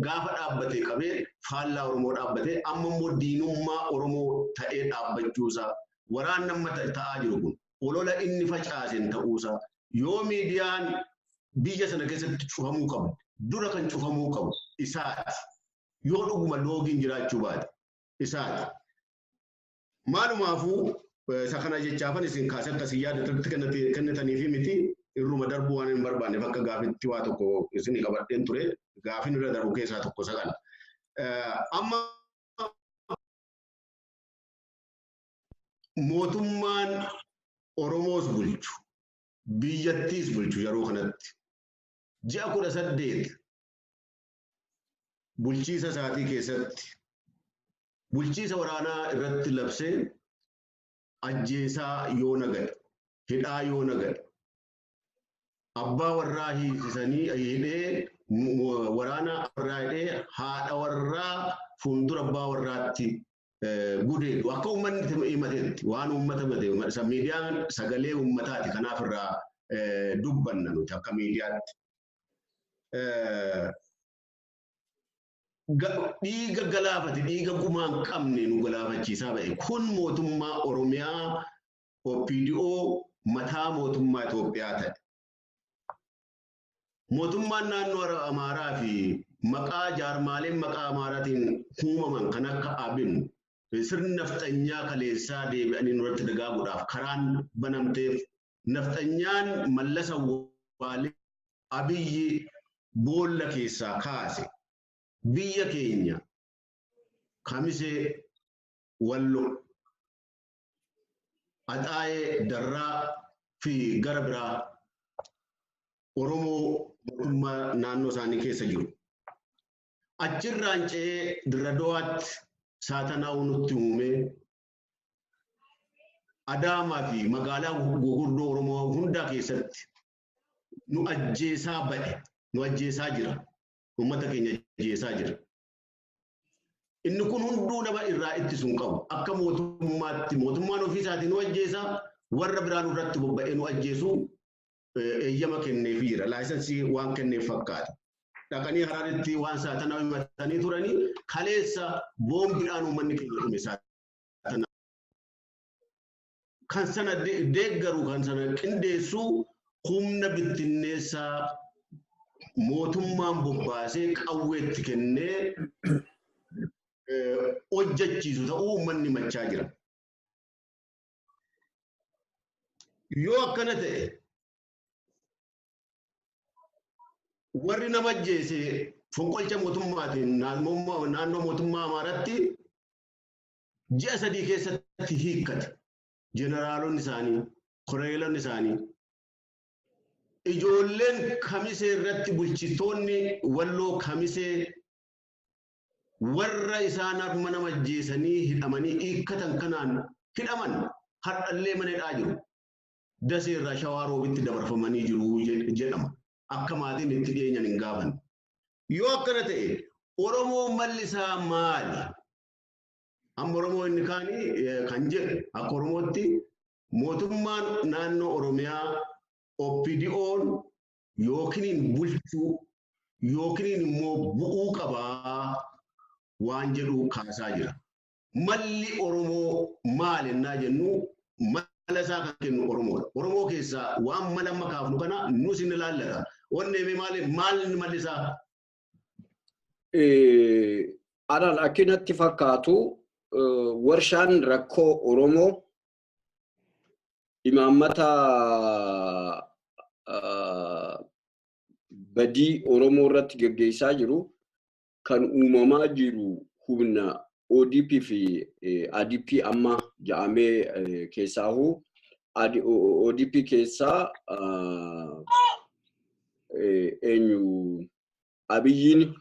gaafa dhaabbatee qabee faallaa Oromoo dhaabbatee amma immoo diinummaa Oromoo ta'ee dhaabbachuusaa waraan nama ta'aa jiru kun olola inni facaaseen ta'uusaa yoo miidiyaan biyya sana keessatti cufamuu qabu dura kan cufamuu qabu isaati. Yoo dhuguma loogiin jiraachuu baate isaati. Maalumaafuu isa kana jechaafan isin kaasee akkasii yaada kennitanii fi miti irruma darbuu waan hin barbaanneef akka gaafitti waa tokko isin qabadheen ture gaafin irra darbu keessaa tokko isa kana. Amma mootummaan Oromoos bulchu biyyattiis bulchu yeroo kanatti ji'a 18 bulchiisa isaatii keessatti bulchiisa waraanaa irratti labsee ajjeesaa yoo nagade hidhaa yoo nagade abbaa warraa hiisisanii hidhee waraana warraa hidhee haadha warraa fuuldura abbaa warraatti gudeedu akka uummanni himatetti waan uummata himate miidiyaan sagalee uummataati kanaaf irraa dubbanna nuti akka miidiyaatti. Dhiiga galaafate dhiiga gumaa hin qabne nu galaafachiisaa ba'e kun mootummaa Oromiyaa OPDO mataa mootummaa Itoophiyaa ta'e. Mootummaan naannoo Amaaraa fi maqaa jaarmaaleen maqaa Amaaraatiin uumaman kan akka Abin sirni nafxanyaa kaleessaa deebi'anii nurratti dagaaguudhaaf karaan banamteef nafxanyaan Mallasa Waalee Abiyyi boolla keessaa kaase biyya keenya Kamisee Wallo Axaayee Darraa fi gara biraa Oromoo mootummaa naannoo isaanii keessa jiru. Achirraan ce'ee Dirra-Dawaatti Saatanaa'uu nutti uumee Adaamaa fi magaalaa gurguddoo Oromoo hundaa keessatti nu ajjeesaa ba'e, nu ajjeesaa jira. Uummata keenya ajjeesaa jira. Inni kun hunduu nama irraa ittisuu hin qabu. Akka mootummaatti mootummaan ofii isaatii nu ajjeesaa warra biraa nurratti bobba'ee nu ajjeesuu eeyyama kenneefii jira. Laayisansii waan kenneef fakkaata. Dhaqanii Haraaritti waan saatanaa himatanii turanii kaleessa boombiidhaan uummanni keenya dhume saatanaa. Kan sana deeggaru kan sana qindeessu humna bittinneessaa mootummaan bobbaasee qawweetti kennee hojjechiisu ta'uu uummanni himachaa jira. Yoo akkana ta'e warri nama ajjeese fonqolcha mootummaatiin naannoo mootummaa Amaaraatti ji'a 3 keessatti hiikkate. Jeneraalonni isaanii, koreelonni isaanii, ijoolleen Kamisee irratti bulchitoonni Walloo Kamisee warra isaan harma nama ajjeesanii hidhamanii hiikkatan kanaan hidhaman har'allee mana hidhaa jiru. Dasee irraa Shawaa Roobitti dabarfamanii jiru jedhama. Akka maatiin itti dhiyeenyan hin gaafanne. Yoo akkana ta'e Oromoo malli isaa maali? Amma Oromoo inni kaanii kan jedhu akka Oromootti mootummaan naannoo Oromiyaa OPDO'n yookiin bulchuu yookiin immoo bu'uu qabaa. Waan jedhu kaasaa jira. Malli Oromoo maal ennaa jennu, mala isaa kan kennu Oromoodha. Oromoo keessaa waan mala amma kaafnu kana nus inni ilaallata. Wanni hime maali, maal malli isaa? Anaan akkinatti fakkaatu, warshaan rakkoo Oromoo imaammata badii Oromoo irratti geggeessaa jiru kan uumamaa jiru humna ODP fi ADP amma ja'amee keessaahu ODP keessaa eenyu, Abiyyiin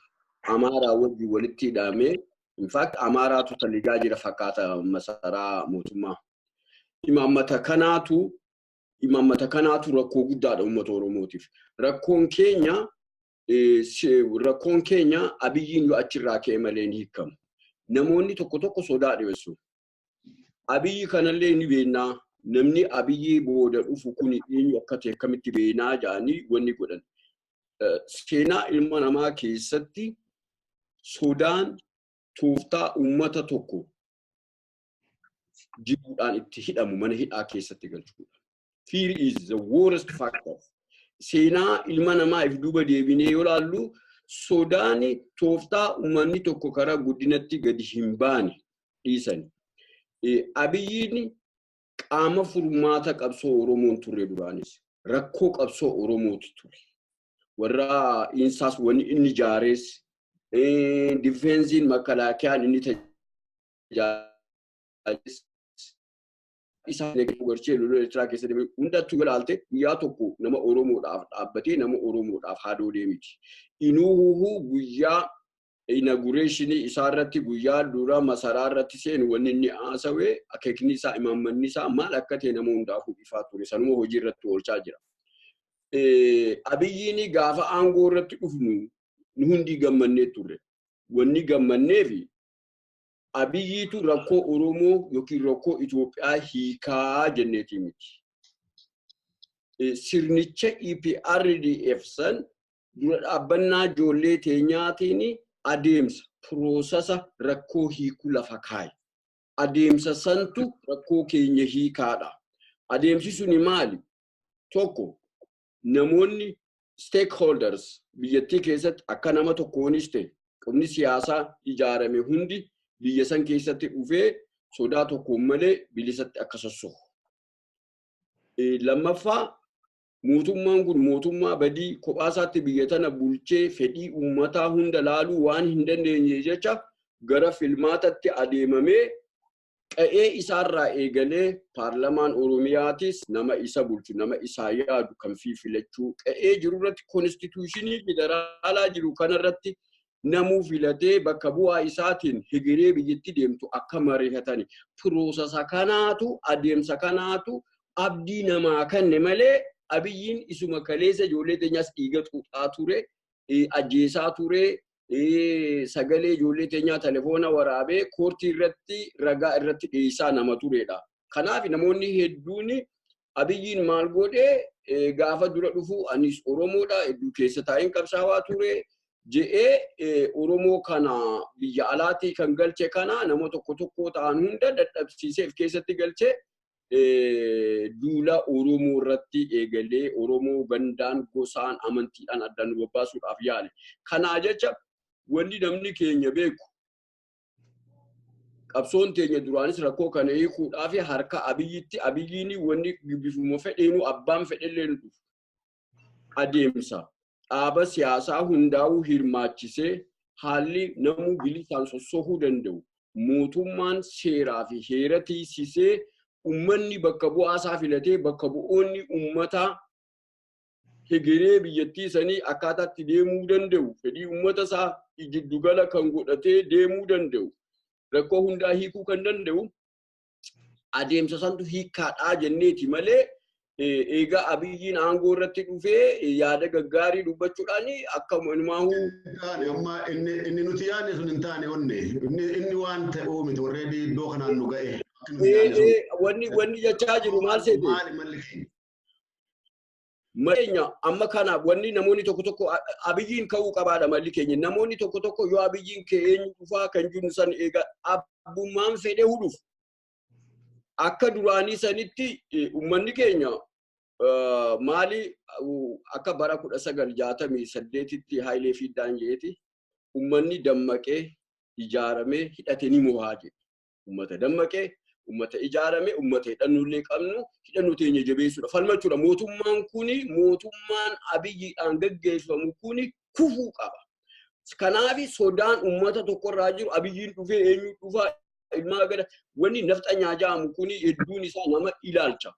Amaaraa wajjin walitti hidhamee, in fact Amaaraatu taligaa jira fakkaata masaraa mootummaa. Imaammata kanaatu rakkoo guddaadha uummata Oromootiif. Rakkoon keenya Abiyyiin yoo achirraa ka'e malee hin hiikamu. Namoonni tokko tokko sodaa dhiyeessu. Abiyyi kanallee ni beeknaa. Namni Abiyyi booda dhufu kun eenyu akka ta'e akkamitti beeknaa jedhanii wanni godhan. Seenaa ilma namaa keessatti sodaan tooftaa uummata tokko jibuudhaan itti hidhamu mana hidhaa keessatti galchuudha. Fear is the worst factor. Seenaa ilma namaa if duuba deebinee yoo ilaallu, sodaan tooftaa uummanni tokko karaa guddinatti gadi hin baane dhiisani. Abiyyiin qaama furmaata qabsoo Oromoon turre duraanis. Rakkoo qabsoo Oromootu ture. Warra insaas wanni inni ijaares, difeensiin makalaakiyaan inni tajaajiles isa garchee lola Eertiraa keessa deeme hundattuu ilaalte, guyyaa tokko nama Oromoodhaaf dhaabbatee nama Oromoodhaaf haadoo miti. Inuuhuu guyyaa inauguration isaa irratti, guyyaa dura masaraa irratti seenu, wanni inni haasawee, akeekni isaa, imaammanni isaa maal akka ta'e nama hundaafuu ifaa ture. Sanuma hojii irratti oolchaa jira. Abiyyiin gaafa aangoo irratti dhufnu nu hundi gammannee turre. Wanni gammanneefi Abiyyiitu rakkoo Oromoo yookiin rakkoo Itoophiyaa hiikaa jenneetii miti. Sirnicha EPRDF san dura dhaabbannaa ijoollee teenyaatiin adeemsa process rakkoo hiikuu lafa kaa'e. Adeemsa santu rakkoo keenya hiikaadha. Adeemsi suni maali? Tokko, namoonni stakeholders biyyattii keessatti akka nama tokkoonis ta'e qubni siyaasaa ijaarame hundi biyya san keessatti dhufee sodaa tokkoon malee bilisatti akka sossohu. Lammaffaa, mootummaan kun mootummaa badii kophaa isaatti biyya tana bulchee fedhii uummataa hunda laaluu waan hin dandeenye jecha gara filmaatatti adeemamee qa'ee isaarraa eegalee paarlamaan Oromiyaatis nama isa bulchu, nama isaa yaadu kan fi filachuu, qa'ee jiru irratti constitution federaalaa jiru kanarratti namuu filatee bakka bu'aa isaatiin hegiree biyyatti deemtu akka mari'atani. Process kanaatu, adeemsa kanaatu abdii namaa kanne malee Abiyyiin isuma kaleessa ijoollee teenyaas dhiiga xuuxaa ture, ajjeesaa ture, sagalee ijoollee teenyaa telefoona waraabee koortii irratti ragaa irratti dhiyeessaa nama turedha. Kanaaf namoonni hedduun Abiyyiin maal godhee gaafa dura dhufu, anis Oromoodha, hedduu keessa taa'een qabsaawaa ture je'ee, Oromoo kana biyya alaatii kan galche kana nama tokko tokko ta'an hunda dadhabsiisee of keessatti galchee duula Oromoo irratti eegalee Oromoo gandaan, gosaan, amantiidhaan addaan nu babbaasuudhaaf yaale. Kanaa jecha wanni namni keenya beeku, qabsoon teenya duraanis rakkoo kana hiikuudhaaf harka Abiyyitti, Abiyyiin wanni bifuma fedheenu abbaan fedhellee nu dhufu. Adeemsa dhaaba siyaasaa hundaa'uu hirmaachisee haalli namuu bilisaan sossohuu danda'u, mootummaan seeraa fi heera tiisisee, uummanni bakka bu'aa isaa filatee, bakka bu'oonni uummataa hegeree biyyattii sanii akkaataatti deemuu danda'u, fedhii uummata isaa jiddugala kan godhatee deemuu danda'u, rakkoo hundaa hiikuu kan danda'u adeemsa santu hiikkaadhaa jenneeti malee, eegaa Abiyyiin aangoo irratti dhufee yaada gaggaarii dubbachuudhaan akka inumaahuu. Amma inni nuti yaadne sun hin taane, onne inni waan ta'uu miti, warreen iddoo kanaan nu ga'e. Wanni jechaa jiru maal seete? Maali malli keenya? Maleenya amma kana wanni namoonni tokko tokko Abiyyiin ka'uu qabaadha malli keenya. Namoonni tokko tokko yoo Abiyyiin ka'ee eenyu dhufaa kan jiru san eega abbummaan fedhee hudhuuf. Akka duraanii sanitti uummanni keenya maali akka bara 1968tti Hayilee Fiidaan jedheeti uummanni dammaqee ijaaramee hidhatee ni mo'aa jedhe. Uummata dammaqee, uummata ijaarame, uummata hidhannullee qabnu, hidhannoo teenya jabeessuudha. Falmachuudha. Mootummaan kuni, mootummaan Abiyyiidhaan gaggeeffamu kuni kufuu qaba. Kanaaf sodaan uummata tokkorraa jiru Abiyyiin dhufee eenyu dhufaa ilmaa gada wanni nafxanyaa jedhamu kuni hedduun isaa nama ilaalcha.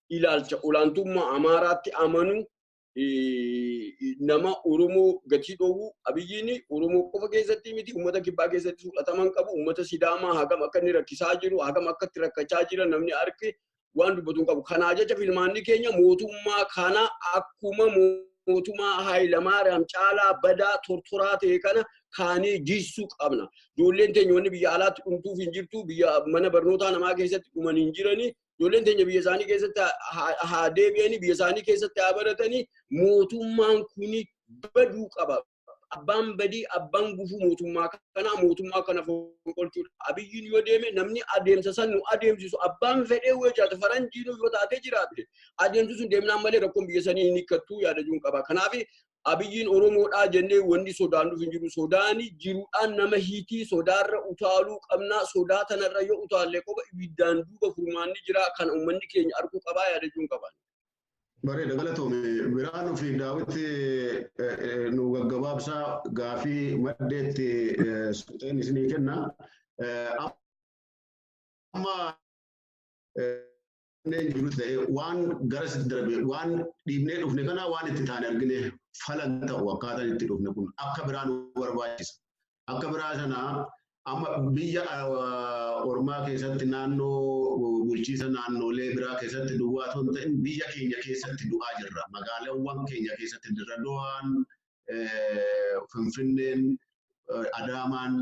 Ilaalcha olaantummaa Amaaraatti amanu, nama Oromoo gatii dhoowwu. Abiyyiin Oromoo qofa keessatti miti, uummata kibbaa keessatti fudhataman qabu. Uummata Sidaamaa hagam akka inni rakkisaa jiru, hagam akka itti rakkachaa jira namni arge waan dubbatu hin qabu. Kanaa jecha filmaanni keenya mootummaa kana akkuma mootummaa Hayilamaariyaam caalaa badaa tortoraa ta'e kana kaanee jissuu qabna. Ijoolleen teenya wanni biyya alaatti dhumtuuf hin jirtu, biyya mana barnootaa namaa keessatti dhuman hin jirani. Ijoolleen teenya biyya isaanii keessatti haa deebi'anii, biyya isaanii keessatti haa baratanii. Mootummaan kuni baduu qaba. Abbaan badii, abbaan gufuu mootummaa kanaa mootummaa kana fonqolchuudha. Abiyyiin yoo deeme namni adeemsa san nu adeemsisu abbaan fedhee yoo jiraate, faranjiin yoo taatee jiraatte, adeemsi sun deemnaan malee rakkoon biyya sanii hin hiikkattu yaada jiruun qaba. Kanaaf Abiyyiin Oromoodhaa jennee wanni sodaannuuf hin jiru. Sodaani jiruudhaan nama hiitii, sodaarra utaaluu qabnaa. Sodaa tanarra yoo utaallee qofa ibiddaan duuba furmaanni jira. Kan uummanni keenya arguu qabaa yaada jiruun qaba. Bareeda, galatoome. Biraan fi Daawwitti nu gaggabaabsaa gaafii maddeetti suuxeen isinii kenna. Amma jiru ta'e waan garas darbe waan dhiibnee dhufne kana waan itti taane argine falan ta'u akkaataan itti dhufne kun akka biraa nu barbaachisa. Akka biraa sana amma biyya ormaa keessatti, naannoo bulchiisa naannolee biraa keessatti duwwaa otoo hin ta'in biyya keenya keessatti du'aa jirra. Magaalaawwan keenya keessatti Dirradawaan, Finfinneen, Adaamaan,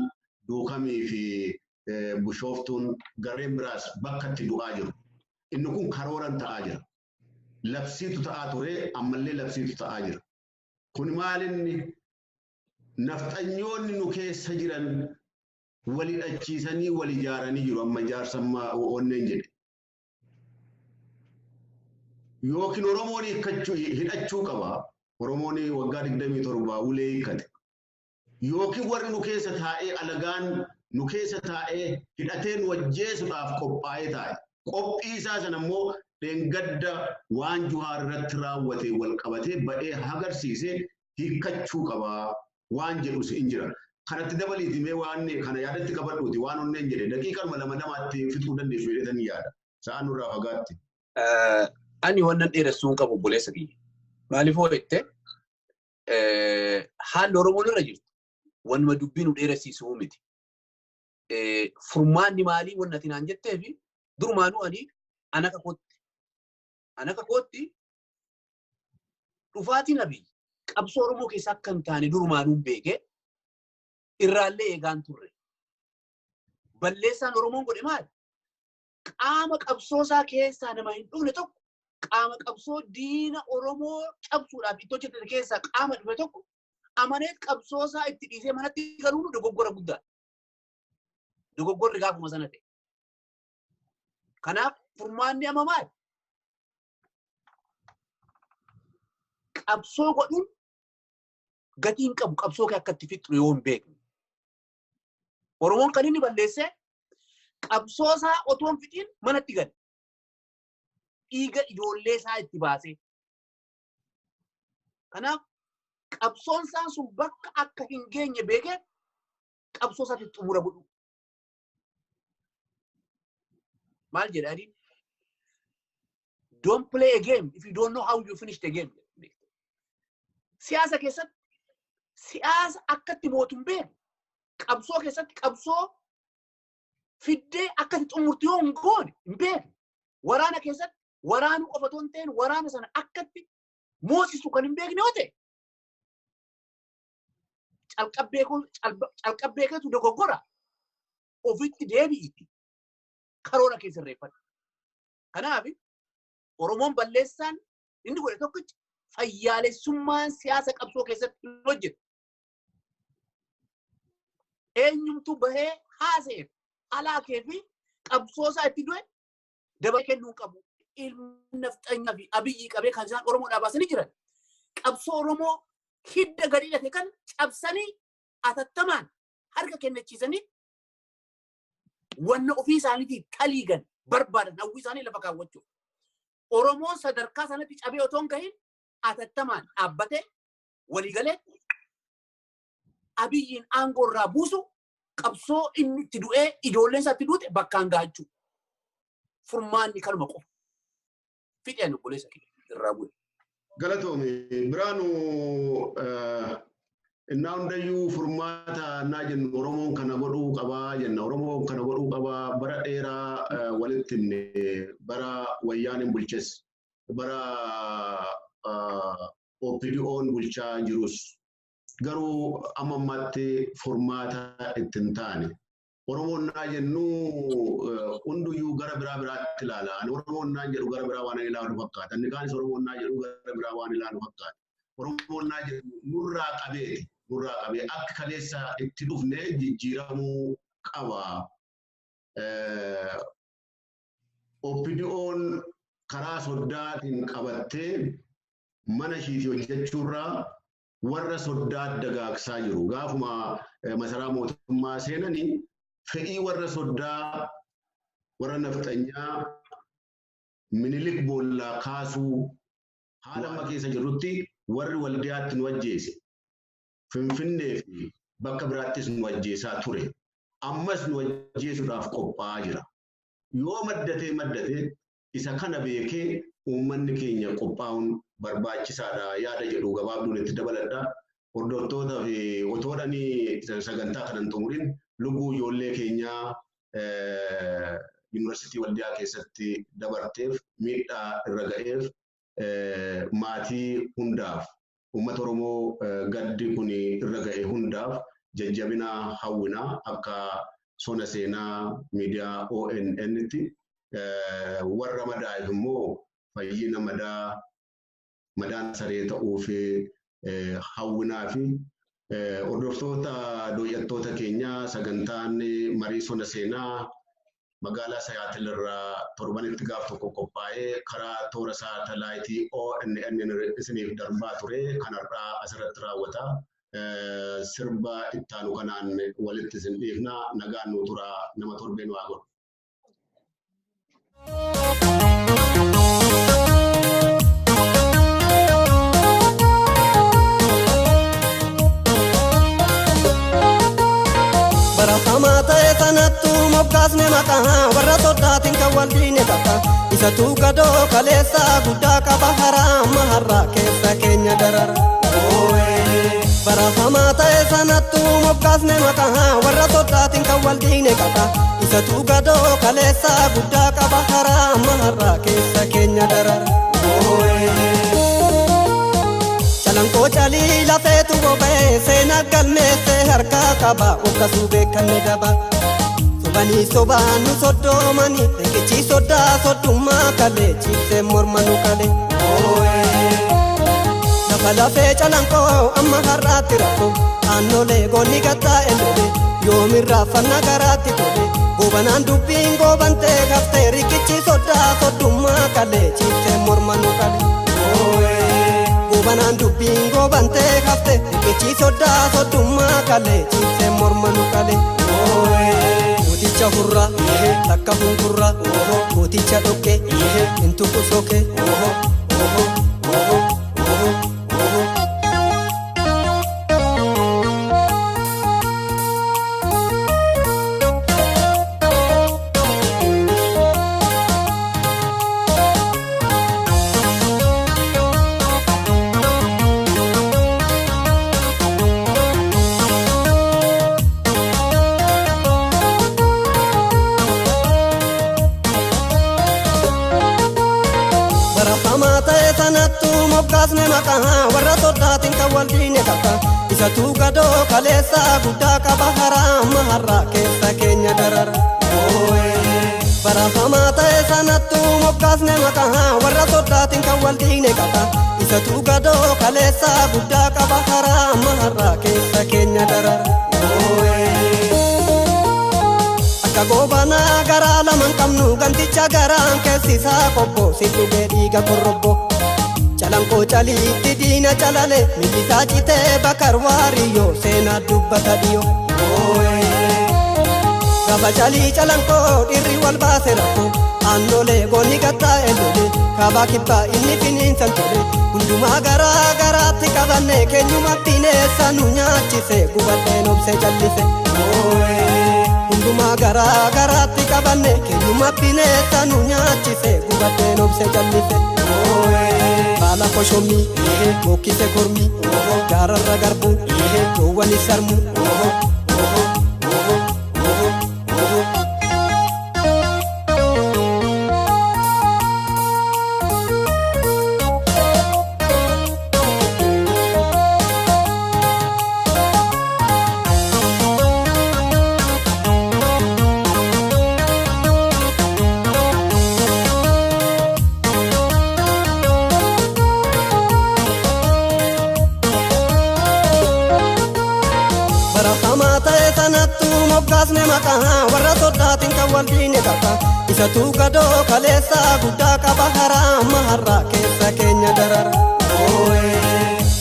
Duukamii fi Bishooftuun gareen biraas bakka itti du'aa jiru. Inni kun karooran ta'aa jira. Labsiitu ta'aa ture, ammallee labsiitu ta'aa jira. Kun maalinni nafxanyoonni nu keessa jiran wal hidhachiisanii wal ijaaranii jiru amma ijaarsa amma onneen jedhe. Yookiin Oromoon hidhachuu qaba. Oromoon waggaa 27 ulee hiikkate. Yookiin warri nu keessa taa'ee, alagaan nu keessa taa'ee hidhatee nu ajjeesuudhaaf qophaa'ee taa'e. Qophii isaa sana immoo dheengadda waan Juhaar irratti raawwate wal qabatee ba'ee agarsiise hiikkachuu qaba waan jedhus hin jira. Kanatti dabaliiti mee waan kana yaadatti qabadhuuti waan onneen jedhe daqiiqaa lama lamaatti fixuu dandeessu jedhetanii yaada. Sa'aan nurraa fagaatti. Ani wannan dheeressuu hin qabu, obboleessa kiyya. Maaliif hoo jette, haalli Oromoon irra jirtu wanuma dubbii nu dheeressiisuu miti. Furmaanni maalii wanna ati naan jettee fi durumaanuu ani anaka kootti dhufaatiin Abiy qabsoo Oromoo keessa akka hin taane durumaanuu beekee irraallee eegaan turre. Balleessaan Oromoon godhe maali? Qaama qabsoo isaa keessaa nama hin dhufne tokko, qaama qabsoo diina Oromoo cabsuudhaaf itti hojjetame keessaa qaama dhufe tokko amaneet qabsoo isaa itti dhiisee manatti galuun dogoggora guddaadha. Dogoggorri gaafuma sana ta'e. Kanaaf furmaanni amma maali? Qabsoo godhuun gatii hin qabu qabsoo kee akka itti fixxu yoo hin beekne. Oromoon kan inni balleessee qabsoo isaa otoo hin fixiin manatti gale. Dhiiga ijoollee isaa itti baasee. Kanaaf qabsoon isaa sun bakka akka hin geenye beekee qabsoo isaatti xumura godhu. Maal jedha adiin? "Don't play a game if you don't know how you finish the game." Siyaasa keessatti siyaasa akkatti mootu hin beeku. Qabsoo keessatti qabsoo fiddee akkatti xumurtu yoo hin goone hin beeku. Waraana keessatti waraanuu qofa otoo hin ta'in waraana sana akkatti moosisu kan hin beekne yoo ta'e calqabbee keetu dogoggora, ofitti deebi'iiti karoora kee sirreeffadhu. Kanaaf Oromoon balleessaan inni godhe tokkicha Fayyaalessummaan siyaasa qabsoo keessatti hin hojjetu. Eenyumtu bahee haasa'eef alaakee fi qabsoo isaa itti du'e dabalee kennuu qabu. Ilmi nafxanyaa fi Abiyyi qabee kan isaan Oromoodhaa baasanii jiran. Qabsoo Oromoo hidda gadi hidhate kan cabsanii atattamaan harka kennachiisanii wanna ofii isaaniitii taliigan barbaadan hawwii isaanii lafa kaawwachuuf. Oromoon sadarkaa sanatti cabee otoo hin gahin atattamaan dhaabbatee waliigalee Abiyyiin aangoo irraa buusu, qabsoo inni itti du'ee ijoolleen isaa itti duute bakkaan gahachuu. Furmaanni kanuma qofa. Fixeen obboleessa kiyya irraa bu'e. Galatoomi. Biraanu, innaa hundayyuu furmaata innaa jennu Oromoon kana godhuu qabaa jenna. Oromoon kana godhuu qabaa bara dheeraa walitti himne, bara Wayyaaniin bulches, bara OPDO'n bulchaa jirus. Garuu amma ammaatti furmaata itti hin taane. Oromoon naa jennu hunduyyuu gara biraa biraatti ilaala. Ani Oromoon naan jedhu gara biraa waan ilaalu fakkaata. Inni kaanis Oromoon naa jedhu gara biraa waan ilaalu fakkaata. Oromoon naa jedhu nurraa qabeeti. Nurraa qabee akka kaleessa itti dhufne jijjiiramuu qaba. OPDO'n karaa soddaatiin qabattee mana ishiitii hojjechuurraa warra soddaa dagaagsaa jiru. Gaafuma masaraa mootummaa seenanii fedhii warra soddaa, warra nafxanyaa Minilik boollaa kaasuu, haala amma keessa jirrutti warri Waldiyaatti nu ajjeese, Finfinnee fi bakka biraattis nu ajjeesaa ture. Ammas nu ajjeesuudhaaf qophaa'aa jira. Yoo maddatee maddatee isa kana beekee uummanni keenya qophaa'uun barbaachisaadha yaada jedhu gabaabduun itti dabaladha. Hordoftoota fi otoodhanii sagantaa kanan xumurin, lubbuu ijoollee keenyaa Yuunivarsiitii Waldiyaa keessatti dabarteef, miidhaa irra ga'eef, maatii hundaaf, uummata Oromoo gaddi kun irra ga'e hundaaf jajjabina hawwinaa akka sona seenaa miidiyaa ONN'tti. Warra madaa'eef immoo fayyina, madaa madaan saree ta'uu fi hawwinaa fi hordoftoota dooyyattoota keenyaa, sagantaan marii sona seenaa magaalaa Siyaatil irraa torbanitti gaaf tokko qophaa'ee karaa toora saatalaayitii ONN isiniif darbaa ture kanarraa asirratti raawwata. Sirba ittaanu kanaan walitti isin dhiifna. Nagaan nu turaa, nama torbeen waa godhu. Barafamaa ta'e sanattu moggaasne maqaa, warra soddaatiin kan waldiine takka. Isatu gadoo kaleessaa guddaa qaba, haraama har'aa keessa keenya darara. Barafamaa ta'e sanattu moggaasne maqaa, warra soddaatiin kan waldiine takka. Isatu gadoo kaleessaa guddaa qaba, haraama har'aa keessa keenya darara. Calanqoo calii lafeetu boba'ee seenaa galmeessee harkaa qaba, hokkasuu beekanne daba. Sobanii sobaan nu soddoomanii, riqichi soddaa soddummaa kalee ciibsee morma nu kalee. Lafa lafee calanqoo amma har'aatti rakkoo aannolee goonni gattaa'e lolee yoomirraa fanna garaatti tole. Goobanaan dubbiin goobantee haftee, riqichi soddaa soddummaa kalee ciibsee morma nu kalee. Goobanaan dubbiin goobantee hafte, riqichi soddaa soddummaa kalee ciibsee morma nu kalee. Gooticha hurraa takka hunkurraa, gooticha dhoqqee intuqu sokee. Barafamaa ta'e sanattu moggaasne maqaa, warra soddaatiin kan waldiine takka. Isatu gadoo kaleessaa guddaa qaba, haraama har'aa keessa keenya darara. Barafamaa ta'e sanattu moggaasne Moggaasne maqaa warra soddaatiin kan wal diine qaba. Isatu gadoo kaleessaa guddaa qaba haraa amma har'aa keessa keenya darara. Akka goobanaa garaa lamaan qabnu gamticha garaan keessisaa qobbo si dhugee dhiiga korrobbo. Calanqoo caliitti diina calale millisaa citee bakar waariyyoo seenaa dubbata dhiyoo. Gaafa calii calanqoo dhirri wal baase rakkoo aannolee goonni gattaa'e lolee kaabaa kibbaa inni finiinsan tole hundumaa garaa garaatti qabanne keenyuma bineessa nu nyaachise gubadheen obsee callise. Hundumaa garaa garaatti qabanne keenyuma bineessa nu nyaachise gubadheen obsee callise. Baala koshomii bokkise kormii gaararra garbuu doowwan sarmuu. Moggaasne maqaa warra soddaatiin kan wal diine qaba. Isatu gadoo kaleessaa guddaa qaba haraa amma har'aa keessa keenya darara.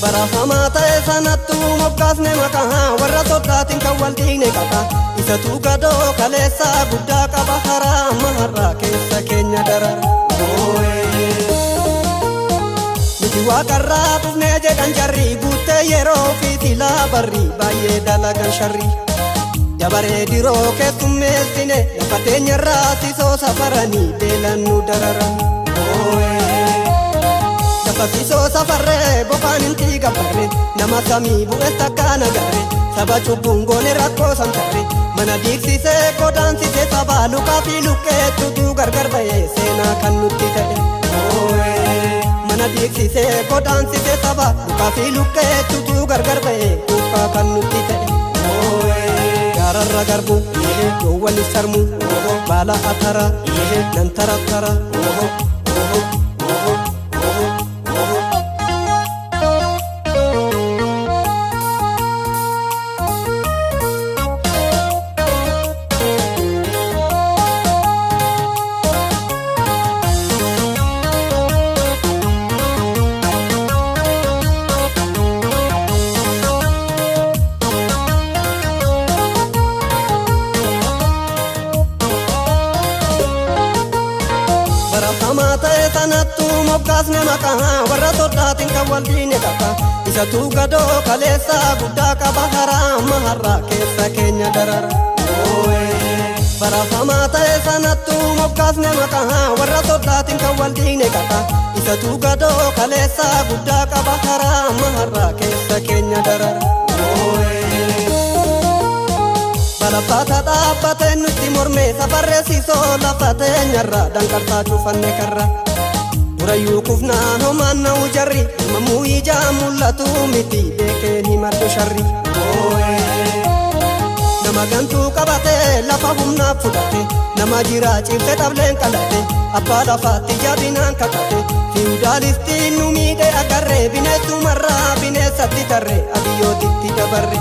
Bara hamaa ta'e sanattu moggaasne maqaa warra soddaatiin kan wal diine qaba. Isatu gadoo kaleessaa guddaa qaba haraa amma har'aa keessa keenya darara. Nuti waaqarraa dhufnee jedhan jarri guuttee yeroo fi silaa barri baay'ee dalagan sharri. Dabaree diroo keessummeessine lafa teenyarraa sisoo safaranii beelan nu dararan. Lafa sisoo safarree bofaan hin tiigabarre nama samii bu'es takkaan agarre saba cubbuun goone rakkoo samtarre mana diigsisee godaansisee sabaa lukaa fi luqqeettutu gargar ba'ee seenaa kan nutti ta'e. Mana diigsisee godaansisee saba lukaa fi luqqeettutu gargar ba'ee kuufaa kan nutti ta'e. Gaararra garbu doowwan sarmu baala atara nan tarattara. Moggaasne maqaa warra soddaatiin kan wal diine qaba. Isatu gadoo kaleessaa guddaa qaba haraa amma har'aa keessa keenya darara. Bara hamaa ta'e sanattu moggaasne maqaa warra soddaatiin kan wal diine qaba. Isatu gadoo kaleessaa guddaa qaba haraa amma har'aa keessa keenya darara. Balaffaata dhaabbatee nutti mormee safarreessisoo lafa teenyarraa danqarsaa cufanne karra. Durayyuu kufnaan homaan na'u jarri uumamuu ijaa mul'atu miti beekeen himadhu sharri. Nama gantuu qabatee lafa humnaaf fudhate nama jiraa cimse dhableen qalate abbaa lafaatti jabinaan kakate fiwudaalistiin nu miidhe agarree bineessumarraa bineessatti tarree abiyyootitti dabarre.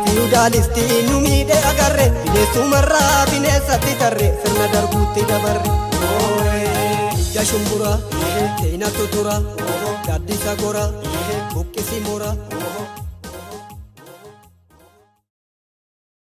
Fiwudaalistiin nu miidhe agarree bineessumarraa bineessatti tarree sirna darbuutti dabarre. Ija shumbura, seenatu tura, gaaddisa gora, buqqisi mura.